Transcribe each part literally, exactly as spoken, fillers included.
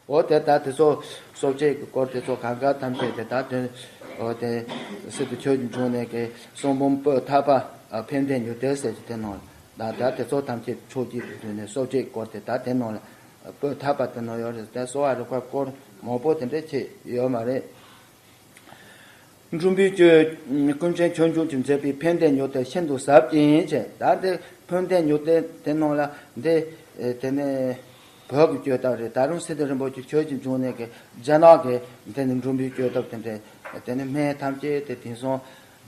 འོ་དེ་ད་དེ་ཚོ་གསོ་དཔྱད་ཀྱི་སྐོར་དེ་ཚོ་གང་ག་ཐམས་ཅད་དེ་ད་དོན། འོ་དེ་སི་ཏུ་ཆོས་ཀྱི་འབྱུང་གནས་ཀྱི་གསུང་འབུམ་པོད་ཐ་པ་ཕན་བདེ་མྱུར་དལ་ཟེར་གྱི་དེ་ནང་ད་ད་དེ་ཚོ་ཐམས་ཅད་ཕྱོགས་གཅིག་ཏུ་བསྡུས་ནས་གསོ་དཔྱད་ཀྱི་སྐོར་དེ་ད་དེ་ནང་ལ་པོད་ཐ་པ་དེ་ནང་ཡོད་རེད། དེ་གསོ་བ་རིག་པ་སྐོར་མང་པོ་དེ་འདྲ་ཅིག་ཡོད་མ་རེད། འབྲུམ་བུའི་གཅོད། ཀུན་མཁྱེན་ཆོས་འབྱུང་གིས་མཛད་པའི་ཕན་བདེ་མྱུར་དལ་ཤིན་ཏུ་ཟབ་ཅིང་ཆེ། ད་འདི་ཕན་བདེ་མྱུར་དལ་དེ་ནང་ལ་འདི་དེ་ནས་བོད་ཀྱི་གཅོད་ཐབས་རེད། ད་རུང་སི་ཏུ་རིན་པོ་ཆེ་ཆོས་ཀྱི་འབྱུང་གནས་ཀྱི་རྒྱ་ནག་གི་དེ་ནས་འབྲུམ་བུའི་གཅོད་ཐབས་དེ་འདྲ་དེ་ནས་སྨན་ཐམས་ཅད་དེ་དེང་སང་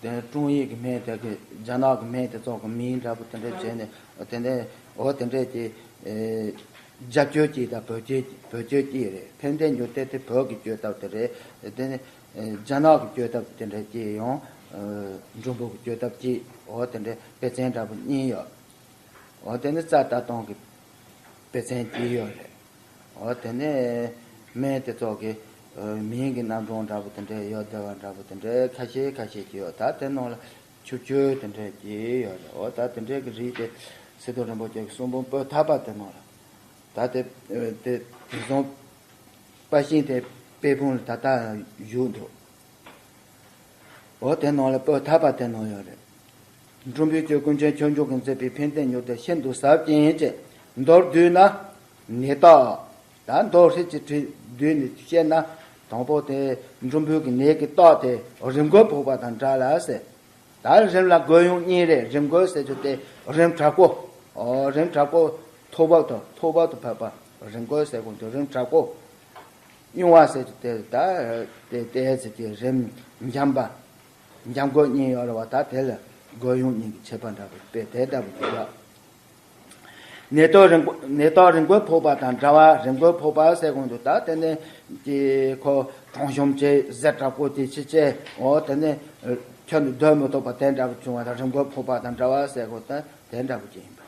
དེ་ནས་ཀྲུང་ཡིག་གི་སྨན་དེ་གི་རྒྱ་ནག་གི་སྨན་དེ་ཚོ་གི་མིང་འདྲ་པོ་དེ་འདྲ་བྱས་ནས་དེ་ནས་འོ་དེ་འདྲ་གྱི་རྒྱ་གཅོད་ཅིག་དང་བོད་གཅོད་བོད་གཅོད་ཅིག་རེད། ཕན་བདེ་མྱུར་དལ་དེ་བོད་ཀྱི་གཅོད་ཐབས་དེ་རེད། དེ་ནས། རྒྱ་ནག་གི་གཅོད་ཐབས་དེ་འདྲ་ཅིག་ཡང་། འབྲུམ་བུ་གི་གཅོད་ཐབས་ཅིག་འོ་དེ་འདྲ་དཔེ་ཚན་འདྲ་པོ་གཉིས་ཡོད། འོ་དེ་ནི་རྩ་ལྟ་སྟངས་ཀྱི་དཔེ་ཚན་གཅིག་ཡོད་རེད། འོ་དེ་ནས་སྨན་དེ་ཚོ་གི་མིང་གི་རྣམ་གྲངས་འདྲ་པོ་དེ་འདྲ་ཡོད་བསྡད་པ་འདྲ་པོ་དེ་འདྲ་ཁ་ཤས་ཁ་ཤས་ཅིག་ཡོད། ད་དེ་ནང་ལ་ཆུ་བཅུད་དེ་འདྲ་ཅིག་ཡོད་རེད། འོ་ད་དེ་འདྲ་གི་རིགས་དེ་སི་ཏུ་རིན་པོ་ཆེ་གི་གསུང་འབུམ་པོད་ཐ་པ་དེ་ནང་ལ། ད་དེ་དེ་དེང་སང་པར་ཤིང་དེ་དཔེ་དཔུང་ལ་ད་ལྟ་བཞུགས་འདུག་འོ་དེ་ནང་ལ་པོད་ཐ་པ་དེ་ནང་ཡོད་རེད། འབྲུམ་བུའི་གཅོད། ཀུན་མཁྱེན་ཆོས་འབྱུང་གིས་མཛད་པའི་ཕན་བདེ་མྱུར་དལ་ཤིན་ཏུ་ཟབ་ཅིང་ཆེ། མདོར་བསྡུས་ན་ནད་རྟགས། ད་མདོར་ཧྲིལ་གྱིས་བྲིས་བསྡུས་ནས་བཤད་ན། དང་པོ་དེ་འབྲུམ་བུ་གི་ནད་ཀྱི་རྟགས་དེ་རིམས་འགོས་ཕོག་པ་དང་འདྲ་ལ་ཟེར། ད་རིམས་ལ་འགོས་ཡུལ་གཉིས་རེད། རིམས་འགོས་ཟེར་རྒྱུ་དེ་རིམས་དྲག་པོ། ཨོ་རིམས་དྲག་པོ་མཐོ་བབ་དང་མཐོ་བབ་ཏུ་བབས་པ་རིམས་འགོས་ཟེར་དགོས་འདུག་རིམས་དྲག་པོ། ཉུང་བ་ཟེར་རྒྱུ་དེ་ད་དེ་དེ་ཟེར་གྱི་རིམས་འཇམ་པ། འཇམ་འགོས་གཉིས་ཡོད་རེད་བ། ད་དེ་ལ་འགོས་ཡུལ་གཉིས་ཀྱི་ཁྱད་པར་འདྲ་པོ་དཔེ་དེ་ལྟ་བུ་ཞིག་ཡོད། ནད་རྟགས་རིམས་འགོས། ནད་རྟགས་རིམས་འགོས་ཕོག་པ་དང་འདྲ་བ། རིམས་འགོས་ཕོག་པ་ཟེར་དགོས་འདུག་ད་དེ་ནས་ཀྱི་ཁོ་གྲང་ཤུམ་བྱས་ཟས་དྲག་པོ་དེ་ཅི་བྱས། འོ་དེ་ནས་ཁྱོན་ནས་སྡོད་མི་ཐུབ་པ་དེ་འདྲ་པོ་བྱུང་བ་དང་། རིམས་འགོས་ཕོག་པ་དང་འདྲ་བ་ཟེར་དགོས་ད་དེ་འདྲ་པོ་ཅིག་ཡིན་པ།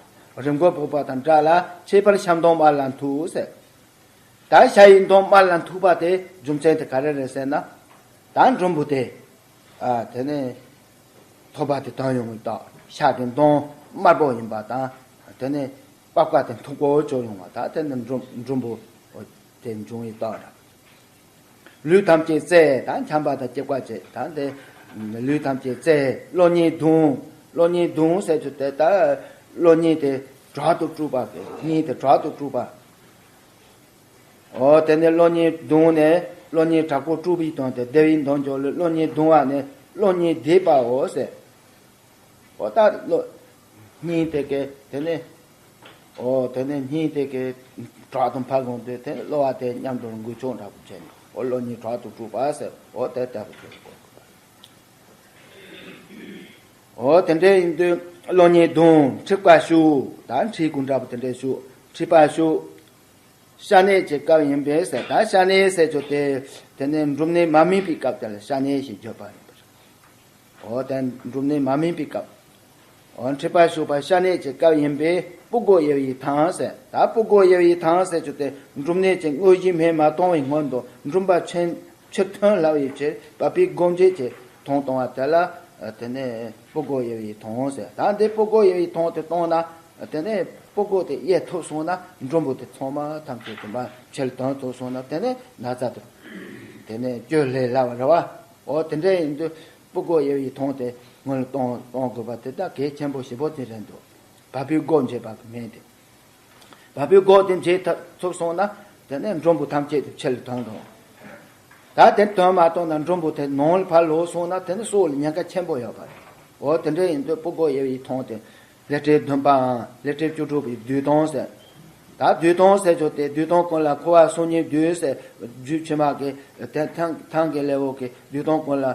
རིམས་འགོས་ཕོག་པ་དང་འདྲ་ལ། ཁྱད་པར་ཤ་མདོངས་དམར་ལ་མཐུག་ཟེར། ད་ཤ་ཡི་མདོངས་དམར་ལ་མཐུག་པ་དེ་རྒྱུ་མཚན་དེ་ག་རེ་རེད་ཟེར་ན། ད་འབྲུམ་བུ་དེ། ཨ་དེ་ནས་ཐོད་པ་དེ་དོན་ཡོང་གི་རྟགས། ཤ་དེ་མདོངས་དམར་པོ་ཡིན་པ་དང་། དེ་ནས་པགས་པ་དེ་མཐུག་པོ་ཅིག་ཡོང་བ། ད་དེ་ནི་འབྲུམ་འབྲུམ་བུ་དེ་འབྱུང་བའི་རྟགས་རེད། ལུས་ཐམས་ཅད་བཙས། ད་འཁྱམས་པ་དང་སྐྱེ་བ་བྱེད། ད་དེ་ལུས་ཐམས་ཅད་བཙས། གློ་སྙིང་གདུང་། གློ་སྙིང་གདུང་ཟེར་རྒྱུ་དེ་ད་གློ་སྙིང་དེ་དྲག་ཏུ་དཀྲུགས་པ། སྙིང་དེ་དྲག་ཏུ་དཀྲུགས་པ། འོ་དེ་ནས་གློ་སྙིང་གདུང་ནས་གློ་སྙིང་དྲག་པོ་དཀྲུགས་པའི་དོན་དེ། བདེ་བའི་མདོ་འཇོག་ལུགས། གློ་སྙིང་གདུང་བ་ནི་གློ་སྙིང་བདེ་བའོ་ཟེར། འོ་ད་གློ་སྙིང་དེ་གའི་དེ་ནས། འོ་དེ་ནས་སྙིང་དེ་གའི་དྲག་ཏུ་འཕར་འོང་དུས་དེ་གློ་བ་དེ་མཉམ་དུ་འགུལ་ཆོག་འདྲ་པོ་བྱས་ནས། འོ་གློ་སྙིང་དྲག་ཏུ་དཀྲུགས་པ་ཟེར། འོ་དེ་ལྟ་བུ་དེ། འོ་དེ་འདྲ་ཡིན་དུས་གློ་སྙིང་གདུང་། མཁྲིས་པ་ཞུགས། ད་མཁྲིས་ཀྱི་འདྲ་པོ་དེ་འདྲ་ཞུགས། མཁྲིས་པ་ཞུགས། ཤ་གནད་ཀྱི་སྐབས་ཡིན་པས་ཟེར། ད་ཤ་གནད་ཟེར་རྒྱུ་དེ་དེ་ནས་འབྲུམ་ནད་མ་སྨིན་པའི་སྐབས་དེ་ལ་ཤ་གནད་ཞེས་བརྗོད་པ་ཡིན་པ་རེད། འོ་དེ་འབྲུམ་ནད་མ་སྨིན་པའི་སྐབས། འོ་མཁྲིས་པ་ཞུགས་པ་ཤ་གནད་ཀྱི་སྐབས་ཡིན་པས་སྤུ་གུ་ཡལ་བའི་མཐའ་ཟེར། ད་སྤུ་གུ་ཡལ་བའི་མཐའ་ཟེར་རྒྱུ་དེ་འབྲུམ་ནད་ཀྱི་དངོས་གཞིའི་སྨན་མ་གཏོང་བའི་སྔོན་དུ་འབྲུམ་པ་ཕྱིར་ཕྱིར་ཐོན་སླ་བའི་ཕྱིར་བབས་པའི་སྒོ་འབྱེད་ཀྱི་ཐང་གཏོང་བ་དེ་ལ་དེ་ནས་སྤུ་གུ་ཡལ་བའི་ཐང་ཟེར། ད་འདི་སྤུ་གུ་ཡལ་བའི་ཐང་དེ་གཏོང་ན། དེ་ནས་སྤུ་གུ་དེ་ཡལ་ཐུབ་སོང་ན་འབྲུམ་བུ་དེ་ཚང་མ་ཐམས་ཅད་དུ་མར་ཕྱིར་ཐོན་ཐུབ་སོང་ན་དེ་ནས་ན་ཚ་དེ་དེ་ནས་བཅོས་སླ་བ་རེད་བ། འོ་དེ་འདྲ་ཡིན་དུས་སྤུ་གུ་ཡལ་བའི་ཐང་དེ་སྔོན་ལ་གཏོང་གཏོང་དགོས་པ་དེ་ད་གལ་ཆེན་པོ་ཞེ་པོ་དེ་རེད་འདུག་བབས་པའི་སྒོ་འབྱེད་པ་གི་སྨན་དེ། བབས་པའི་སྒོ་དེ་འབྱེད་ཐུབ་ཐུབ་སོང་ན་དེ་ནས་འབྲུམ་བུ་ཐམས་ཅད་དུ་ཕྱིར་ལ་ཐོན་འགྲོ། ད་དེ་ཐོན་མ་ཐོན་ན་འབྲུམ་བུ་དེ་ནང་ལ་ཕར་ལོག་སོང་ན་དེ་ནི་སྲོག་ལ་ཉེན་ཁ་ཆེན་པོ་ཡོད་པ་རེད། འོ་དེ་འདྲ་ཡིན་དུས་སྤུ་གུ་ཡལ་བའི་ཐང་དེ་ལས་བྲེལ་བདུན་པའམ་ལས་བྲེལ་བཅུ་དྲུག་པའི་བསྡུས་ཐང་ཟེར། ད་བསྡུས་ཐང་ཟེར་རྒྱུ་དེ་བསྡུས་ཐང་ཀུན་ལ་ཁུ་བ་སོ་གཉིས་བསྡུས་ཟེར། རྒྱུད་ཕྱི་མ་གི་དེ་ཐང་ཐང་གི་ལེའུ་གི་བསྡུས་ཐང་ཀུན་ལ་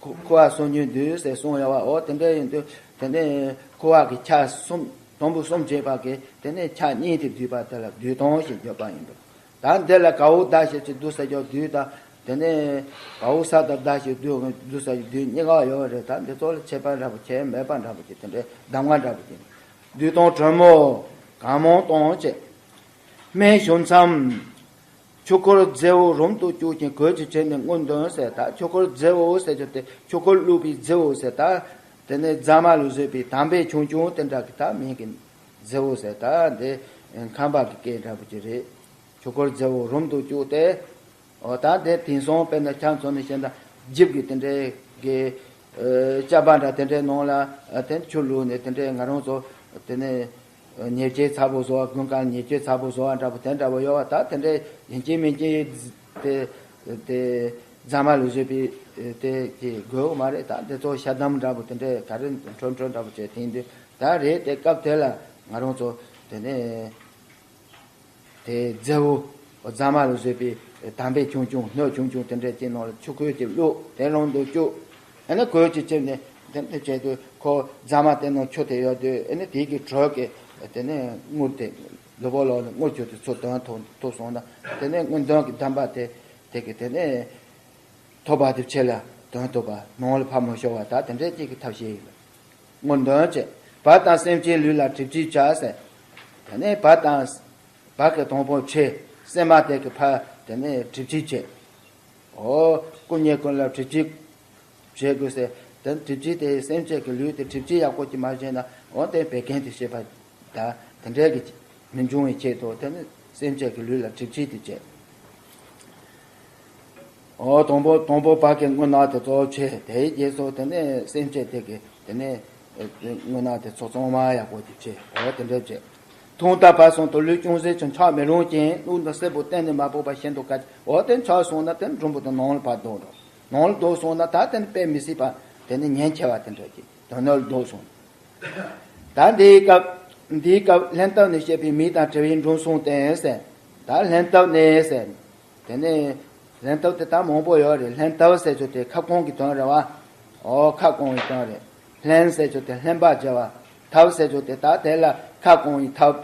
ཁུ་ཁུ་བ་སོ་གཉིས་བསྡུས་ཟེར་གསུངས་ཡོད་བ། འོ་དེ་འདྲ་ཡིན་དུས་དེ་ནས་ཁུ་བ་གི་ཆ་གསུམ། དང་པོ་གསུམ་བྱས་པ་གི་དེ་ནས་ཆ་གཉིས་དེ་བསྡུས་པ་དེ་ལ་བསྡུས་ཐང་ཞེས་བརྗོད་པ་ཡིན་པས། ད་འདི་ལ་གའུ་ད་ཞེས་ཀྱི་བསྡུ་ས་ཀྱང་བསྡུས་དང་། དེ་ནས་གའུ་ས་དང་ད་ཞེས་བསྡུ་བསྡུ་ས་ཀྱི་བསྡུས་གཉིས་ཀ་ཡོད་རེད། ད་འདི་ཚོ་ལ་ཁྱད་པར་འདྲ་པོ་ཁྱད་མེད་པ་འདྲ་པོ་ཅིག་དེ་འདྲའི་གདམས་ངག་འདྲ་པོ་ཅིག་བསྡུས་ཐང་དྲོན་མོ་གང་མང་གཏོང་བྱེད། སྨན་ཞུ་མཚམས། ཆོས་འཁོར་རྫེའུ་རུམ་དུ་བཅུག་ཅིང་གོས་ཀྱི་ཕྱེ་ནས་རྔུལ་འདོན་ཟེར། ད་ཆོས་འཁོར་རྫེའུ་ཟེར་རྒྱུ་དེ་ཆོས་འཁོར་བླུགས་པའི་རྫེའུ་ཟེར། ད་དེ་ནས་རྫ་མ་ལ་བཟོས་པའི་དམ་བེ་ཆུང་ཆུང་དེ་འདྲ་གི་ད་མིང་གི་རྫེའུ་ཟེར། ད་འདི་ཁམས་པ་གི་སྐད་འདྲ་པོ་ཅིག་རེད། ཆོས་འཁོར་རྫི་བོ་རུམ་དུ་བཅུག་སྟེ། འོ་ད་དེ་དེང་སང་དཔེར་ན་ཆ་མཚོན་ནས་བཤད་ན་རྒྱབ་ཀྱི་དེ་འདྲའི་གི་ཨ་ཅ་པ་འདྲ་དེ་འདྲའི་ནང་ལ་ཨ་དེ་ཆུ་བླུགས་ནས་དེ་འདྲའི་ང་རང་ཚོ་དེ་ནས་ཉེར་སྤྱོད་ཚ་པོ་བཟོ་བ། དགུན་ཁ་ཉེར་སྤྱོད་ཚ་པོ་བཟོ་བ་འདྲ་པོ་དེ་འདྲ་པོ་ཡོད་པ། ད་དེ་འདྲའི་ཡིན་གཅིག་མིན་གཅིག་དེ་དེ་རྫ་མ་ལ་བཟོས་པའི་དེ་གི་དགོས་མ་རེད། ད་དེ་ཚོ་ཤ་དམ་འདྲ་པོ་དེ་འདྲའི་ག་རེ་འཕྲོ་འཕྲོ་འདྲ་པོ་བྱས་དེ་ཡིན་དུས། ད་རེད་དེ་སྐབས་དེ་ལ་ང་རང་ཚོ་དེ་ནས་དེ་རྫི་བོ་རྫ་མ་ལ་བཟོས་པའི་དམ་བེ་ཆུང་ཆུང་སྣོད་ཆུང་ཆུང་དེ་འདྲ་ཅིག་ནང་ལ་ཆུ་ཁོལ་གྱིས་བླུགས། དེ་རུམ་དུ་བཅུག། ཨ་ནི་ཁོལ་གྱིས་བཅུག་ནས་དེ་འདྲ་བྱས་དུས་ཁོ་རྫ་མ་དེ་ནང་ཆུ་དེ་ཡོད་དུས། ཨ་ནི་དེ་གི་དྲོད་ཀྱིས་དེ་ནས་དངུལ་དེ་ལུས་པོ་ལོག་ནས་དངུལ་ཆུ་དེ་ཚུར་དོན་ཐུབ་ཐུབ་སོང་ན། དེ་ནས་དངུལ་འདོན་གྱི་གདམས་པ་དེ་དེ་གི་དེ་ནས་ཐོབ་པ་དེ་ཕྱི་ལ་དོན་ཐུབ་པ། ནང་ལ་ཕར་མི་ཤོར་བ། ད་དེ་འདྲའི་གཅིག་གི་ཐབས་ཤེས་ཡིན་ལ། དངུལ་འདོན་བྱེད། བ་དན་སེམས་ཅན་ལུས་ལ་གྲིབ་བཅུད་བྱ་ཟེར། དེ་ནས་བ་དན་བ་གི་དང་པོ་ཕྱི། སེམས་མ་དེ་གི་ཕར་དེ་ནས་གྲིབ་བཅུད་བྱེད། འོ་སྐུ་མྱེ་ཀུན་ལ་གྲིབ་བཅུད་བྱེད་དགོས་ཟེར། དེ་གྲིབ་བཅུད་དེ་སེམས་ཅན་གྱི་ལུས་དེ་གྲིབ་བཅུད་ཡག་པོ་ཅིག་མ་བྱས་ན། འོ་དེ་བད་ཀན་དེ་ཤེས་པ། ད་དེ་འདྲའི་གི་མི་འབྱུང་བའི་ཆེད་དུ་དེ་ནི་སེམས་ཅན་གྱི་ལུས་ལ་གྲིབ་བཅུད་དེ་བྱེད། འོ་དང་པོ་དང་པོ་བ་གི་རྔུལ་ནག་དེ་ཚོ་བྱེད། དེའི་རྗེས་སུ་དེ་ནས་སེམས་ཅན་དེ་གི་དེ་ནས་རྔུལ་ནག་དེ་ཚོ་གཙང་མ་ཡག་པོ་དེ་བྱེད། འོ་དེ་འདྲ་བྱེད། ཐུང་མཐའ་བ་གསུམ་དུ་ལུས་ཅུང་ཟད་ཀྱང་འཆག་མི་རུང་ཞིང་། རླུང་དང་སྲིན་བུ་གཏན་ནས་མ་ཕོག་པ་བཞིན་དུ་དཀའ། འོ་དེ་འཆག་སོང་ན་དེ་འབྲུམ་བུ་དེ་ནང་ལ་ཕར་ལྡོག་འགྲོ། ནང་ལ་ལྡོག་སོང་ན་ད་དེ་ནི་དཔེ་མི་སྲིད་པ་དེ་ནི་ཉེན་ཆེ་བ་དེ་འདྲ་ཅིག་དོན་ནོར་ལྡོག་སོང་། ད་འདིའི་སྐབས་འདིའི་སྐབས་ལྷན་ཐབས་ནས་བཤད་པའི་མིག་དང་དྲི་བའི་འབྲུམ་སོང་སྟེ་ཟེར། ད་ལྷན་ཐབས་ནས་ཟེར། དེ་ནས་ལྷན་ཐབས་དེ་ད་མང་པོ་ཡོད་རེད། ལྷན་ཐབས་ཟེར་རྒྱུ་དེ་ཁ་སྐོང་གི་དོན་རེད་བ། ཨོ་ཁ་སྐོང་གི་དོན་རེད། ལྷན་ཟེར་རྒྱུ་དེ་ལྷན་པ་བྱ་བ། ཐབས་ཟེར་རྒྱུ་དེ་ད་དེ་ལ་ཁ་སྐོང་གི་ཐབས་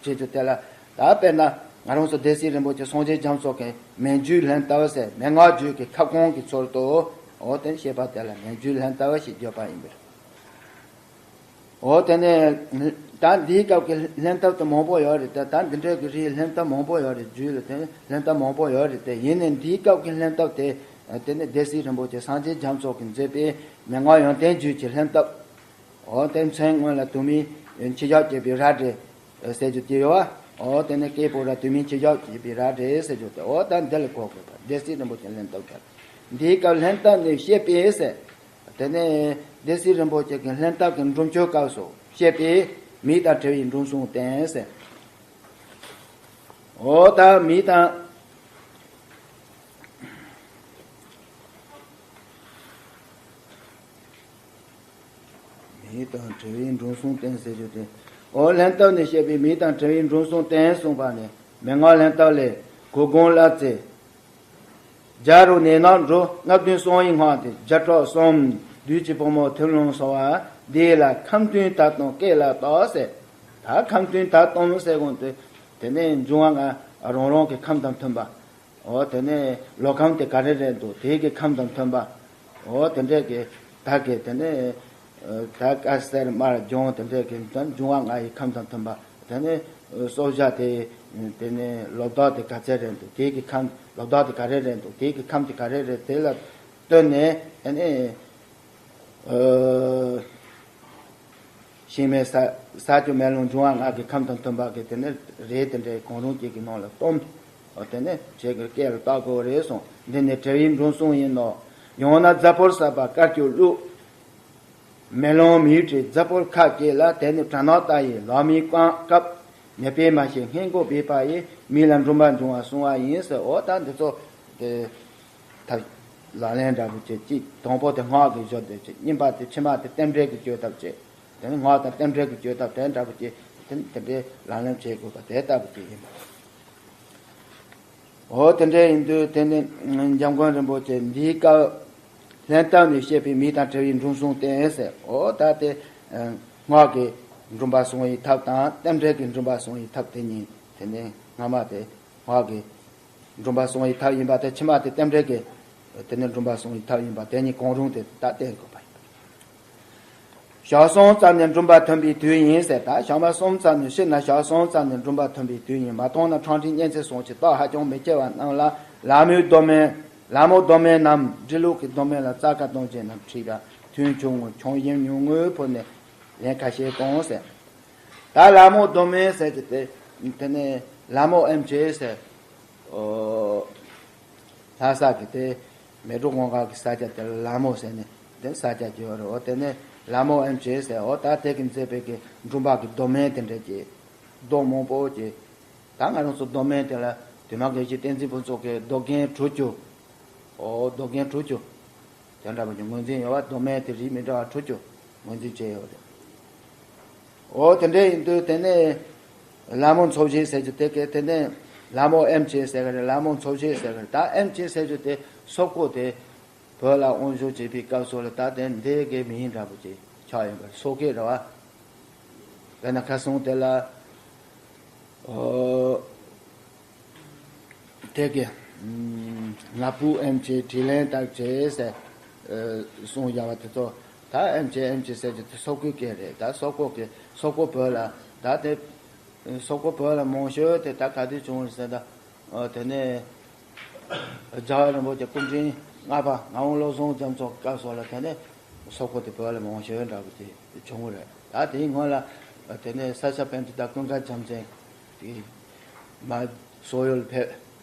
བྱེད་རྒྱུ་དེ་ལ། ད་དཔེར་ན་ང་རང་ཚོ་སྡེ་སྲིད་རིན་པོ་ཆེ་སངས་རྒྱས་རྒྱ་མཚོ་གིས་མན་ཇུའི་ལྷན་ཐབས་ཟེར། མན་ངག་རྒྱུད་ཀྱི་ཁ་སྐོང་གི་ཚུལ་དུ། ཨོ་དེ་བཤད་པ་དེ་ལ་མན་ཇུའི་ལྷན་ཐབས་ཞེས་བརྗོད་པ་ཡིན་པས། འོ་དེ་ནས་ད་འདིའི་སྐབས་ཀྱི་ལྷན་ཐབས་དེ་མང་པོ་ཡོད་རེད་དེ། ད་འདི་འདྲའི་གི་རིགས་ལྷན་ཐབས་མང་པོ་ཡོད་རེད། རྒྱུད་ལ་དེ་ལྷན་ཐབས་མང་པོ་ཡོད་རེད་དེ། ཡིན་ནའི་འདིའི་སྐབས་ཀྱི་ལྷན་ཐབས་དེ་དེ་ནས་སྡེ་སྲིད་རིན་པོ་ཆེ་སངས་རྒྱས་རྒྱ་མཚོ་གིས་མཛད་པའི་མན་ངག་ཡོན་ཏན་རྒྱུད་ཀྱི་ལྷན་ཐབས། འོ་དེ་མཚན་སྔོན་ལ་དུ་མའི་མཆེད་བཞག་བཅས་པའི་རལ་གྲི་ཟེར་རྒྱུ་དེ་ཡོད་བ། འོ་དེ་ནས་སྐེ་པོ་ར་དུ་མའི་མཆེད་བཞག་བཅས་པའི་རལ་གྲི་ཟེར་རྒྱུ་དེ། འོ་ད་འདི་ལ་གོ་དགོས་པ། སྡེ་སྲིད་རིན་པོ་ཆེ་ལྷན་ཐབས་དེ། འདིའི་སྐབས་ལྷན་ཐབས་ནས་བཤད་པས་ཟེར། དེ་ནས་སྡེ་སྲིད་རིན་པོ་ཆེ་གི་ལྷན་ཐབས་ཀྱི་འབྲུམ་ཆུང་སྐབས་སུ་བཤད་པའི་མིག་དང་དྲི་བའི་འབྲུམ་སོང་སྟེ་ཟེར། འོ་ད་མིག་དང་མིག་དང་དྲི་བའི་འབྲུམ་སོང་སྟེ་ཟེར་རྒྱུ་དེ། འོ་ལྷན་ཐབས་ནས་བཤད་པའི་མིག་དང་དྲི་བའི་འབྲུམ་སོང་སྟེ་གསུངས་པ་ནི་མན་ངག་ལྷན་ཐབས་ལས། གོ་སྒོང་བླ་ཚེ། རྒྱ་རུ་ནས་ནག་འགྲོ་སྔ་བདུན་གསང་བའི་སྔགས་ཏེ། བརྒྱ་ཕྲག་གསུམ་བདུད་ཀྱི་བུ་མོ་ཐིམ་ལུང་སོགས་པ། འདི་ལ་ཁམས་བདུན་དག་དང་སྐད་ལ་བཏགས་ཟེར། ད་ཁམས་བདུན་དག་དང་ཟེར་གོང་དུ་དེ་ནས་འབྱུང་བ་ལྔ་རང་རང་གི་ཁམས་དང་མཐུན་པ། འོ་དེ་ནས་ལོ་ཁམས་དེ་ག་རེ་རེད་འདུག་དེ་གི་ཁམས་དང་མཐུན་པ། འོ་དེ་འདྲས་ཀྱི་ད་གི་དེ་ནས་ད་དཀར་སེར་དམར་ལྗང་དེ་འདྲས་ཀྱི་འབྱུང་བ་ལྔ་ཡི་ཁམས་དང་མཐུན་པ། དེ་ནས་སྲོག་ཆགས་དེ་དེ་ནས་ལོ་ཏོག་དེ་ག་ཚད་རེད་འདུག་དེ་གི་ཁམས་ལོ་ཏོག་དེ་ག་རེ་རེད་འདུག་དེ་གི་ཁམས་དེ་ག་རེ་རེད། དེ་ལ་ལྟོས་ནས་དེ་ནས། ཤིང་མེ་ས་ས་ཆུ་མེ་རླུང་འབྱུང་བ་ལྔ་གི་ཁམས་དང་མཐུན་པ་གི་དེ་ནི་རེད། དེ་འདྲའི་གང་རུང་གཅིག་གི་ནང་ལ་སྟོན། འོ་དེ་ནི་བྱེད་དགོས། སྐད་ལ་བཏགས་དགོས་རེད་གསུངས། འདི་ནི་དྲི་བའི་འབྲུམ་སོང་ཡིན་ནོ། ཡང་ན་རྫ་ཕོར་བསྲེགས་པ་དཀར་སྐྱུར་བླུགས། མེ་ལོང་མིའུ་ཏྲའི་རྫ་ཕོར་ཁ་བསྐྱེད་ལ། དེ་ནི་དྲག་སྣང་ལྟ་ཡི་ལག་མིའི་རྐང་སྐབས། ནད་པས་མ་ཤེས་སྔས་མགོ་སྦས་པ་ཡིས། མིག་ལ་འབྲུམ་པ་འབྱུང་བ་སོང་བ་ཡིན་ཟེར། འོ་ད་འདི་ཚོ་དེ། ཐབས་ལག་ལེན་འདྲ་པོ་བྱེད་ཅིག་དང་པོ་དེ་སྔགས་ཀྱི་སྦྱོར་སྡེ་བྱེད། གཉིས་པ་དེ་ཕྱི་མ་དེ་རྟེན་འབྲེལ་གྱི་བཅོས་ཐབས་བྱེད། དེ་ནས་སྔགས་དང་རྟེན་འབྲེལ་གྱི་བཅོས་ཐབས་དེ་འདྲ་པོ་བྱེད། དེ་ནས་དེ་འདྲའི་ལག་ལེན་བྱེད་དགོས་པ་དེ་ལྟ་བུ་ཅིག་ཡིན་པ། འོ་དེ་འདྲ་ཡིན་དུས་དེ་ནས་འཇམ་མགོན་རིན་པོ་ཆེ་འདིའི་སྐབས་ལྷན་ཐབས་ནས་བཤད་པའི་མིག་དང་དྲི་བའི་འབྲུམ་སོང་སྟེ་ཟེར། འོ་ད་དེ་སྔགས་ཀྱི་འབྲུམ་པ་སོང་བའི་ཐབས་དང་རྟེན་འབྲེལ་གྱི་འབྲུམ་པ་སོང་བའི་ཐབས་དེ་གཉིས། དེ་ནས་སྔ་མ་དེ་སྔགས་ཀྱི་འབྲུམ་པ་སོང་བའི་ཐབས་ཡིན་པ་དེ། ཕྱི་མ་དེ་རྟེན་འབྲེལ་གྱི་དེ་ནི་འབྲུམ་པ་སོང་བའི་ཐབས་ཡིན་པ་དེ་གཉིས་གང་རུང་དེ་ད་བསྟན་དགོས་པ་ཡིན། ཞག་གསུམ་ཙམ་ནས་འབྲུམ་པ་ཐོན་པའི་དུས་ཡིན་ཟེར། ད་ཞག་མ་གསུམ་ཙམ་ནས་ཕྱི་ན་ཞག་གསུམ་ཙམ་ནས་འབྲུམ་པ་ཐོན་པའི་དུས་ཡིན། མ་མཐོང་ན་ཁྲང་ཁྲིག་གཉན་ཚད་སོགས་ཀྱི་རྟགས་ཧ་ཅང་མི་སྐྱེ་བ་རྣམས་ལ་ལད་མོའི་སྡོམ་མེ། ལད་མོ་སྡོམ་མེ་རྣམས་འབྲི་ལུགས་ཀྱི་སྡོམ་མེ་ལ་རྩ་ཀ་གདོན་ཅན་རྣམས་འཁྲིད་པ། ཐུན་ཆུང་ངུ་ཆང་གཞན་ཉུང་ངུའི་ཕུད་ནས་ལན་ཁ་ཤས་གཏོང་ཟེར། ད་ལད་མོ་སྡོམ་མེ་ཟེར་གྱི་དེ་དེ་ནས་ ལ་མོ་ཨེམ་ཆི་ཟེར། ཨོ། ལྷ་ས་གི་དེ་མལ་གྲོ་གུང་དཀར་གི་ས་ཆ་དེ་ལ་ལ་མོ་ཟེར་ནས་དེ་ས་ཆ་གྱུར་བ་རེད། འོ་དེ་ནས་ལ་མོ་ཨེམ་ཆི་ཟེར། འོ་ད་དེ་གི་མཛད་པའི་གི་འབྲུམ་པ་གི་རྡོ་སྨན་དེ་འདྲ་གྱི་རྡོ་མང་པོ་གྱི། ད་ང་རང་ཚོ་རྡོ་སྨན་དེ་ལ་དེ་མ་དགེ་བཤེས་བསྟན་འཛིན་ཕུན་ཚོགས་ཀྱི་རྡོ་རྒན་དྲུག་ཅུ། ཨོ་རྡོ་རྒན་དྲུག་ཅུ། དེ་འདྲ་བ་ཀྱི་ངོས་འཛིན་ཡོད་པ། རྡོ་སྨན་དེ་རིགས་མི་འདྲ་བ་དྲུག་ཅུ་ངོས་འཛིན་བྱས་ཡོད་རེད། འོ་དེ་འདྲ་ཡིན་དུས་དེ་ནས་ལ་མོ་ཚོ་བཞི་ཟེར་རྒྱུ་དེ་གས། དེ་ནས་ལ་མོ་ཨེམ་ཆི་ཟེར་གི་རེད། ལ་མོ་ཚོ་བཞི་ཟེར་གི་རེད། ད་ཨེམ་ཆི་ཟེར་རྒྱུ་དེ་སོག་པོ་དེ་བོད་ལ་དབང་བསྒྱུར་བྱེད་པའི་སྐབས་སུ་ལ་ད་དེ་འདི་གའི་མིང་འདྲ་པོ་ཅིག་ཆགས་ཡོད་པ་རེད། སོག་སྐད་རེད་བ། དཔེར་ན་ཁ་སང་དེ་ལ། ཨོ། དེ་གི། ཨམ། ང་བུ་ཨེམ་ཆི་དྲིན་ལན་བཏབ་བྱས་ཟེར། ཨ། གསུངས་བཞག་པ་དེ་ཚོ། ད་ཨེམ་ཆི་ཨེམ་ཆི་ཟེར་རྒྱུ་དེ་སོག་པོའི་སྐད་རེད། ད་སོག་པོ་གི་སོག་པོ་བོད་ལ་ད་དེ། སོག་པོ་བོད་ལ་མང་ཤོས་དེ་ད་ག་དུས་བྱུང་རེད་ཟེར་ན། ཨ། དེ་ནས་རྒྱལ་བ་རིན་པོ་ཆེ་སྐུ་ཕྲེང་ལྔ་པ་ངག་དབང་བློ་བཟང་རྒྱ་མཚོ་སྐབས་སོགས་ལ་དེ་ནས་སོག་པོ་དེ་བོད་ལ་མང་ཤོས་འདྲ་པོ་དེ་བྱུང་རེད། ད་དེའི་སྔོན་ལ་དེ་ནས་ས་སྐྱ་པཎྜི་ཏ་ཀུན་དགའ་རྒྱལ་མཚན་དེ་མར་སོག་ཡུལ་ཕེབས།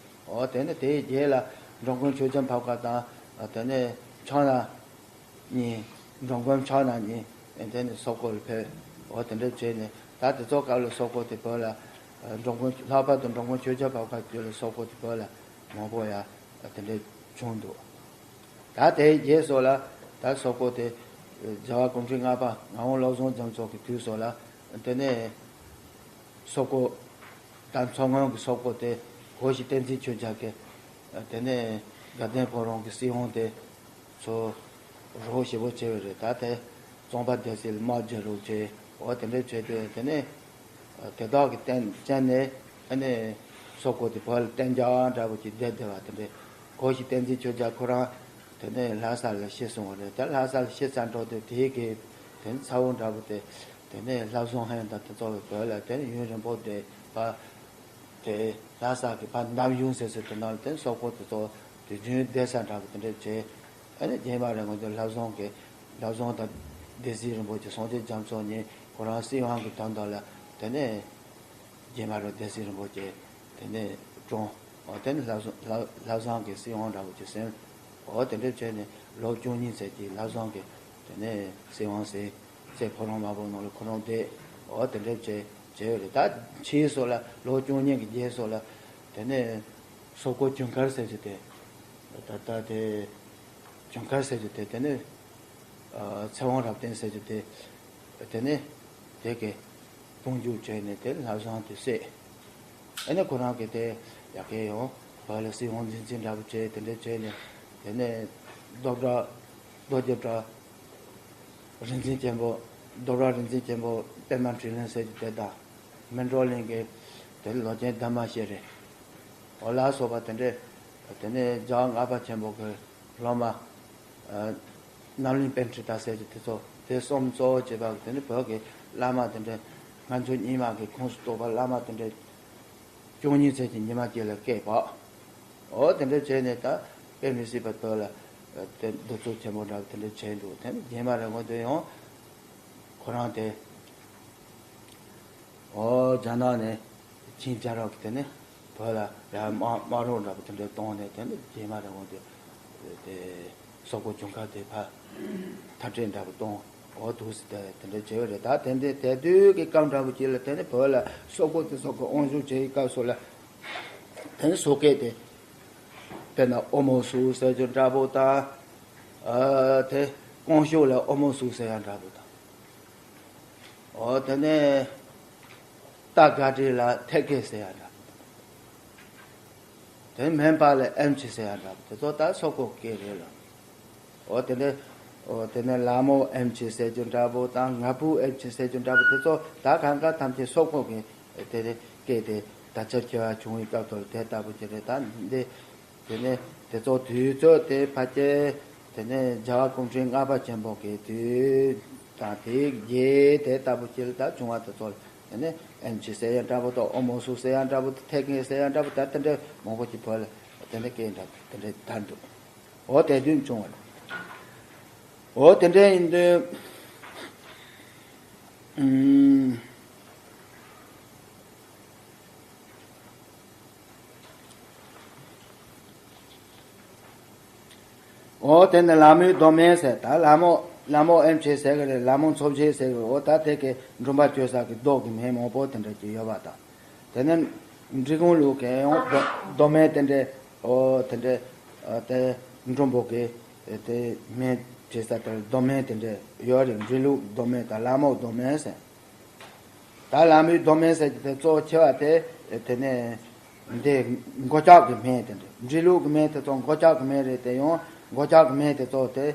འོ་དེ་ནས་དེའི་རྗེས་ལ་འགྲོ་མགོན་ཆོས་རྒྱལ་འཕགས་པ་དང་། དེ་ནས་ཕྱག་ན་གཉིས། འགྲོ་མགོན་ཕྱག་ན་གཉིས། དེ་ནས་སོག་པོ་ལ་ཕེབས། འོ་དེ་འདྲ་བྱས་ནས་ད་དེ་ཚོ་སྐབས་ལ་སོག་པོ་དེ་བོད་ལ། འགྲོ་མགོན་ལྷག་པར་དུ་འགྲོ་མགོན་ཆོས་རྒྱལ་འཕགས་པ་དུས་ལ་སོག་པོ་དེ་བོད་ལ་མང་པོ་ཡ་དེ་འདྲ་བྱུང་འདུག་ད་དེའི་རྗེས་སུ་ལ་ད་སོག་པོ་དེ་རྒྱལ་བ་སྐུ་ཕྲེང་ལྔ་པ་ངག་དབང་བློ་བཟང་རྒྱ་མཚོ་གི་དུས་སུ་ལ། དེ་ནས་སོག་པོ་ད་མཚོ་སྔོན་གྱི་སོག་པོ་དེ་གོ་ཤྲི་བསྟན་འཛིན་ཆོས་རྒྱལ་གྱིས། དེ་ནས་དགའ་ལྡན་ཕོ་བྲང་གི་སྲིད་དབང་དེ་ཚོ་རོགས་ཞེ་པོ་བྱས་པ་རེད། ད་དེ་གཙང་པ་སྡེ་སྲིད་ལ་དམག་རྒྱག་རོགས་བྱས། འོ་དེ་འདྲ་བྱས་ཏེ་དེ་ནས་དེ་དག་གི་རྐྱེན་རྐྱེན་ནས་ཨ་ནི་སོག་པོ་དེ་བོད་ལ་གཏན་འཇགས་འདྲ་པོ་ཅིག་བསྡད་བསྡད་པ་དེ་འདྲ། གོ་ཤྲི་བསྟན་འཛིན་ཆོས་རྒྱལ་ཁོ་རང་དེ་ནས་ལྷ་ས་ལ་ཤི་སོང་བ་རེད། ད་ལྷ་ས་ལ་ཤི་ཚར་འགྲོ་དུས་དེའི་གི་དེ་ནས་ཚ་བོ་འདྲ་པོ་དེ། དེ་ནས་ལྷ་བཟང་ཧན་དང་དེ་ཚོ་བོད་ལ་དེ་ནས་ཡུན་རིང་པོ་བསྡད་པ། དེ་ལྷ་ས་གི་ཕར་འདམ་གཞུང་ཟེར་ཟེར་དེ་ནང་ལ་དེ་ནས་སོག་པོ་དེ་ཚོ་དུས་རྒྱུན་བསྡད་ས་འདྲ་པོ་དེ་འདྲ་བྱས། ཨ་ནི་རྗེས་མ་རིང་པོ་དེ་ལྷ་བཟང་གི་ལྷ་བཟང་དང་སྡེ་སྲིད་རིན་པོ་ཆེ་སངས་རྒྱས་རྒྱ་མཚོ་གཉིས་ཁོ་རང་སྲིད་དབང་གི་དོན་དག་ལ་དེ་ནས་རྗེས་མ་རུ་སྡེ་སྲིད་རིན་པོ་ཆེ་དེ་ནས་བཀྲོངས། འོ་དེ་ནས་ལྷ་བཟང་ལྷ་ལྷ་བཟང་གི་སྲིད་དབང་འདྲ་པོ་ཅིག་ཟིན། འོ་དེ་འདྲ་བྱས་ནས་ལོ་བཅུ་གཉིས་ཚད་ཀྱི་ལྷ་བཟང་གི་དེ་ནས་སྲིད་དབང་ཟིན། ཚེ་ཕོ་བྲང་དམར་པོ་ནང་ལ་ཁོ་རང་བསྡད། འོ་དེ་འདྲ་བྱས་བྱས་ཡོད་རེད། ད་ཕྱིས་སུ་ལ་ལོ་བཅུ་གཉིས་ཀྱི་རྗེས་སུ་ལ་དེ་ནས་སོག་པོ་ཇུན་གར་ཟེར་རྒྱུ་དེ། ད་ལྟ་དེ་ཇུན་གར་ཟེར་རྒྱུ་དེ་དེ་ནས་ཨ་ཚེ་དབང་རབ་བརྟན་ཟེར་རྒྱུ་དེ། དེ་ནས་དེ་གི་དཔུང་འཇུག་བྱས་ནས་དེ་ལྷ་བཟང་དེ་བསད། ཨ་ནི་ཁོ་རང་གིས་དེ་ཡ་གི་ཡང་བོད་ལ་སྲིད་དབང་འཛིན་རྩིས་འདྲ་པོ་བྱས། དེ་འདྲ་བྱས་ནས་དེ་ནས་རྡོ་བྲག་རྡོ་རྗེ་བྲག་རིག་འཛིན་ཆེན་པོ། རྡོ་བྲག་རིག་འཛིན་ཆེན་པོ་པདྨ་འཕྲིན་ལས་ཟེར་གྱི་དེ་དང་། སྨིན་གྲོལ་གླིང་གི་དེ་ལོ་ཆེན་ཟླ་མ་ཤེས་རེད། འོ་ལ་སོགས་པ་དེ་འདྲས། དེ་ནས་རྒྱལ་བ་ལྔ་པ་ཆེན་པོ་གི་སློབ་མ། ཨ། རྣམ་གླིང་པཎྜི་ཏ་ཟེར་གྱི་དེ་ཚོ་དེ་གསུམ་གཙོ་བོ་བྱས་པ་གི་དེ་ནི་བོད་ཀྱི་བླ་མ་དེ་འདྲས། སྔ་འགྱུར་རྙིང་མ་གི་ཁོངས་སུ་གཏོགས་པ་བླ་མ་དེ་འདྲས་བཅུ་གཉིས་ཚད་ཀྱི་ཉི་མ་གཅིག་ལ་སྐད་འབག་འོ་དེ་འདྲ་བྱས་ནས་ད་དཔེ་མི་སྲིད་པ་བོད་ལ་དེ་གདུག་རྩུབ་ཆེན་པོ་འདྲ་བོ་དེ་འདྲ་བྱས་འདུག་དེ་ནས་རྗེས་མ་རིང་པོ་དེ་ཡང་ཁོ་རང་དེ། འོ་རྒྱ་ནག་ནས་ཆིང་རྒྱལ་རབས་ཀྱི་དེ་ནས་བོད་ལ་ཡར་དམག་དམག་རོགས་འདྲ་པོ་དེ་འདྲ་བཏང་ནས། དེ་ནས་རྗེས་མ་རིང་པོ་དེ་དེ་སོག་པོ་ཇུན་གར་དེ་ཕར་མཐར་སྐྲོད་འདྲ་པོ་བཏང་། འོ་འདུག་སེ་དེ་དེ་འདྲ་བྱས་པ་རེད། ད་དེ་འདྲའི་དེ་དུས་ཀྱི་སྐབས་འདྲ་པོ་ཅིག་ལ་དེ་ནས་བོད་ལ་སོག་པོ་དེ་ཚོ་གི་དབང་བསྒྱུར་བྱེད་ཡི་སྐབས་སུ་ལ་དེ་ནས་སོག་སྐད་དེ་དཔེར་ན་ཨོ་མོ་སུ་ཟེར་རྒྱུ་འདྲ་པོ་དང་། ཨ། དེ་ཀོང་ཞོ་ལ་ཨོ་མོ་སུ་ཟེར་ཡ་འདྲ་པོ་དང་། འོ་དེ་ནས་རྟ་སྒ་སྒྲ་ལ་ཐེ་གེ་ཟེར་ཡ་འདྲ་པོ་དང་། དེ་ནས་སྨན་པ་ལ་ཨེམ་ཆི་ཟེར་ཡ་འདྲ་པོ་དེ་ཚོ་ད་སོག་པོ་སྐད་རེད་ལ། འོ་དེ་ནས་འོ་དེ་ནས་ལ་མོ་ཨེམ་ཆི་ཟེར་རྒྱུ་འདྲ་པོ་དང་། ང་བུ་ཨེམ་ཆི་ཟེར་རྒྱུ་འདྲ་པོ་དེ་ཚོ་ད་གང་ག་ཐམས་ཅད་སོག་པོ་གི་དེ་དེ་སྐད་དེ། ད་ཆ་ཁྱེད་བྱུང་བའི་སྐབས་ཐོག་དེ་ལྟ་བུ་ཅིག་རེད། ད་འདི་དེ་ནས་དེ་ཚོ་དུས་ཚོད་དེ་ཕལ་ཆེར་དེ་ནས་རྒྱལ་བ་སྐུ་ཕྲེང་ལྔ་པ་ཆེན་པོ་གི་དུས་དང་དེའི་རྗེས་དེ་ལྟ་བུ་ཅིག་ལ་ད་བྱུང་བ་དེ་ཚོ་ལ། དེ་ནས་ཨེམ་ཆི་ཟེར་ཡ་འདྲ་པོ་དང་། ཨོ་མོ་སུ་ཟེར་ཡ་འདྲ་པོ་དང་། ཐེ་གེ་ཟེར་ཡ་འདྲ་པོ་དང་། དེ་འདྲ་མང་པོ་ཅིག་བོད་ལ་དེ་འདྲ་སྐད་འདྲ་དེ་འདྲ་དར་འདུག་འོ་དེ་དུས་བྱུང་བ་རེད། འོ་དེ་འདྲ་ཡིན་དུས། ཨུམ། འོ་དེ་ནི་ལ་མོའི་མདོ་སྨད་ཟེར། ད་ལ་མོ་ལ་མོ་ཨེམ་ཆི་ཟེར་གི་རེད། ལ་མོ་མཚོ་བྱེད་ཟེར་གི་རེད། འོ་ད་དེ་གི་འབྲུམ་པ་བཅོས་ས་གི་རྡོ་གི་མིང་མང་པོ་དེ་འདྲ་ཅིག་ཡོད་པ་དང་། དེ་ནི་འབྲི་གུང་ལུགས་ཀྱི་ཡང་མདོ་མདོ་སྨད་དེ་འདྲ། འོ་དེ་འདྲ། ཨ་དེ་འབྲུམ་པོ་གི་དེ་སྨན་བྱེད་ས་དེར་མདོ་སྨད་དེ་འདྲ་ཡོད་རེད། འབྲི་ལུགས་མདོ་སྨད་དང་ལ་མོ་མདོ་སྨད་ཟེར། ད་ལ་མོའི་མདོ་སྨད་ཟེར་གྱི་དེ་གཙོ་ཆེ་བ་དེ། དེ་ནས་འདི་མགོ་ལྕགས་ཀྱི་སྨན་དེ་འདྲ། འབྲི་ལུགས་ཀྱི་སྨན་དེ་ཚོ་མགོ་ལྕགས་ཀྱི་སྨན་རེད། དེ་ཡང་མགོ་ལྕགས་ཀྱི་སྨན་དེ་ཚོ་དེ་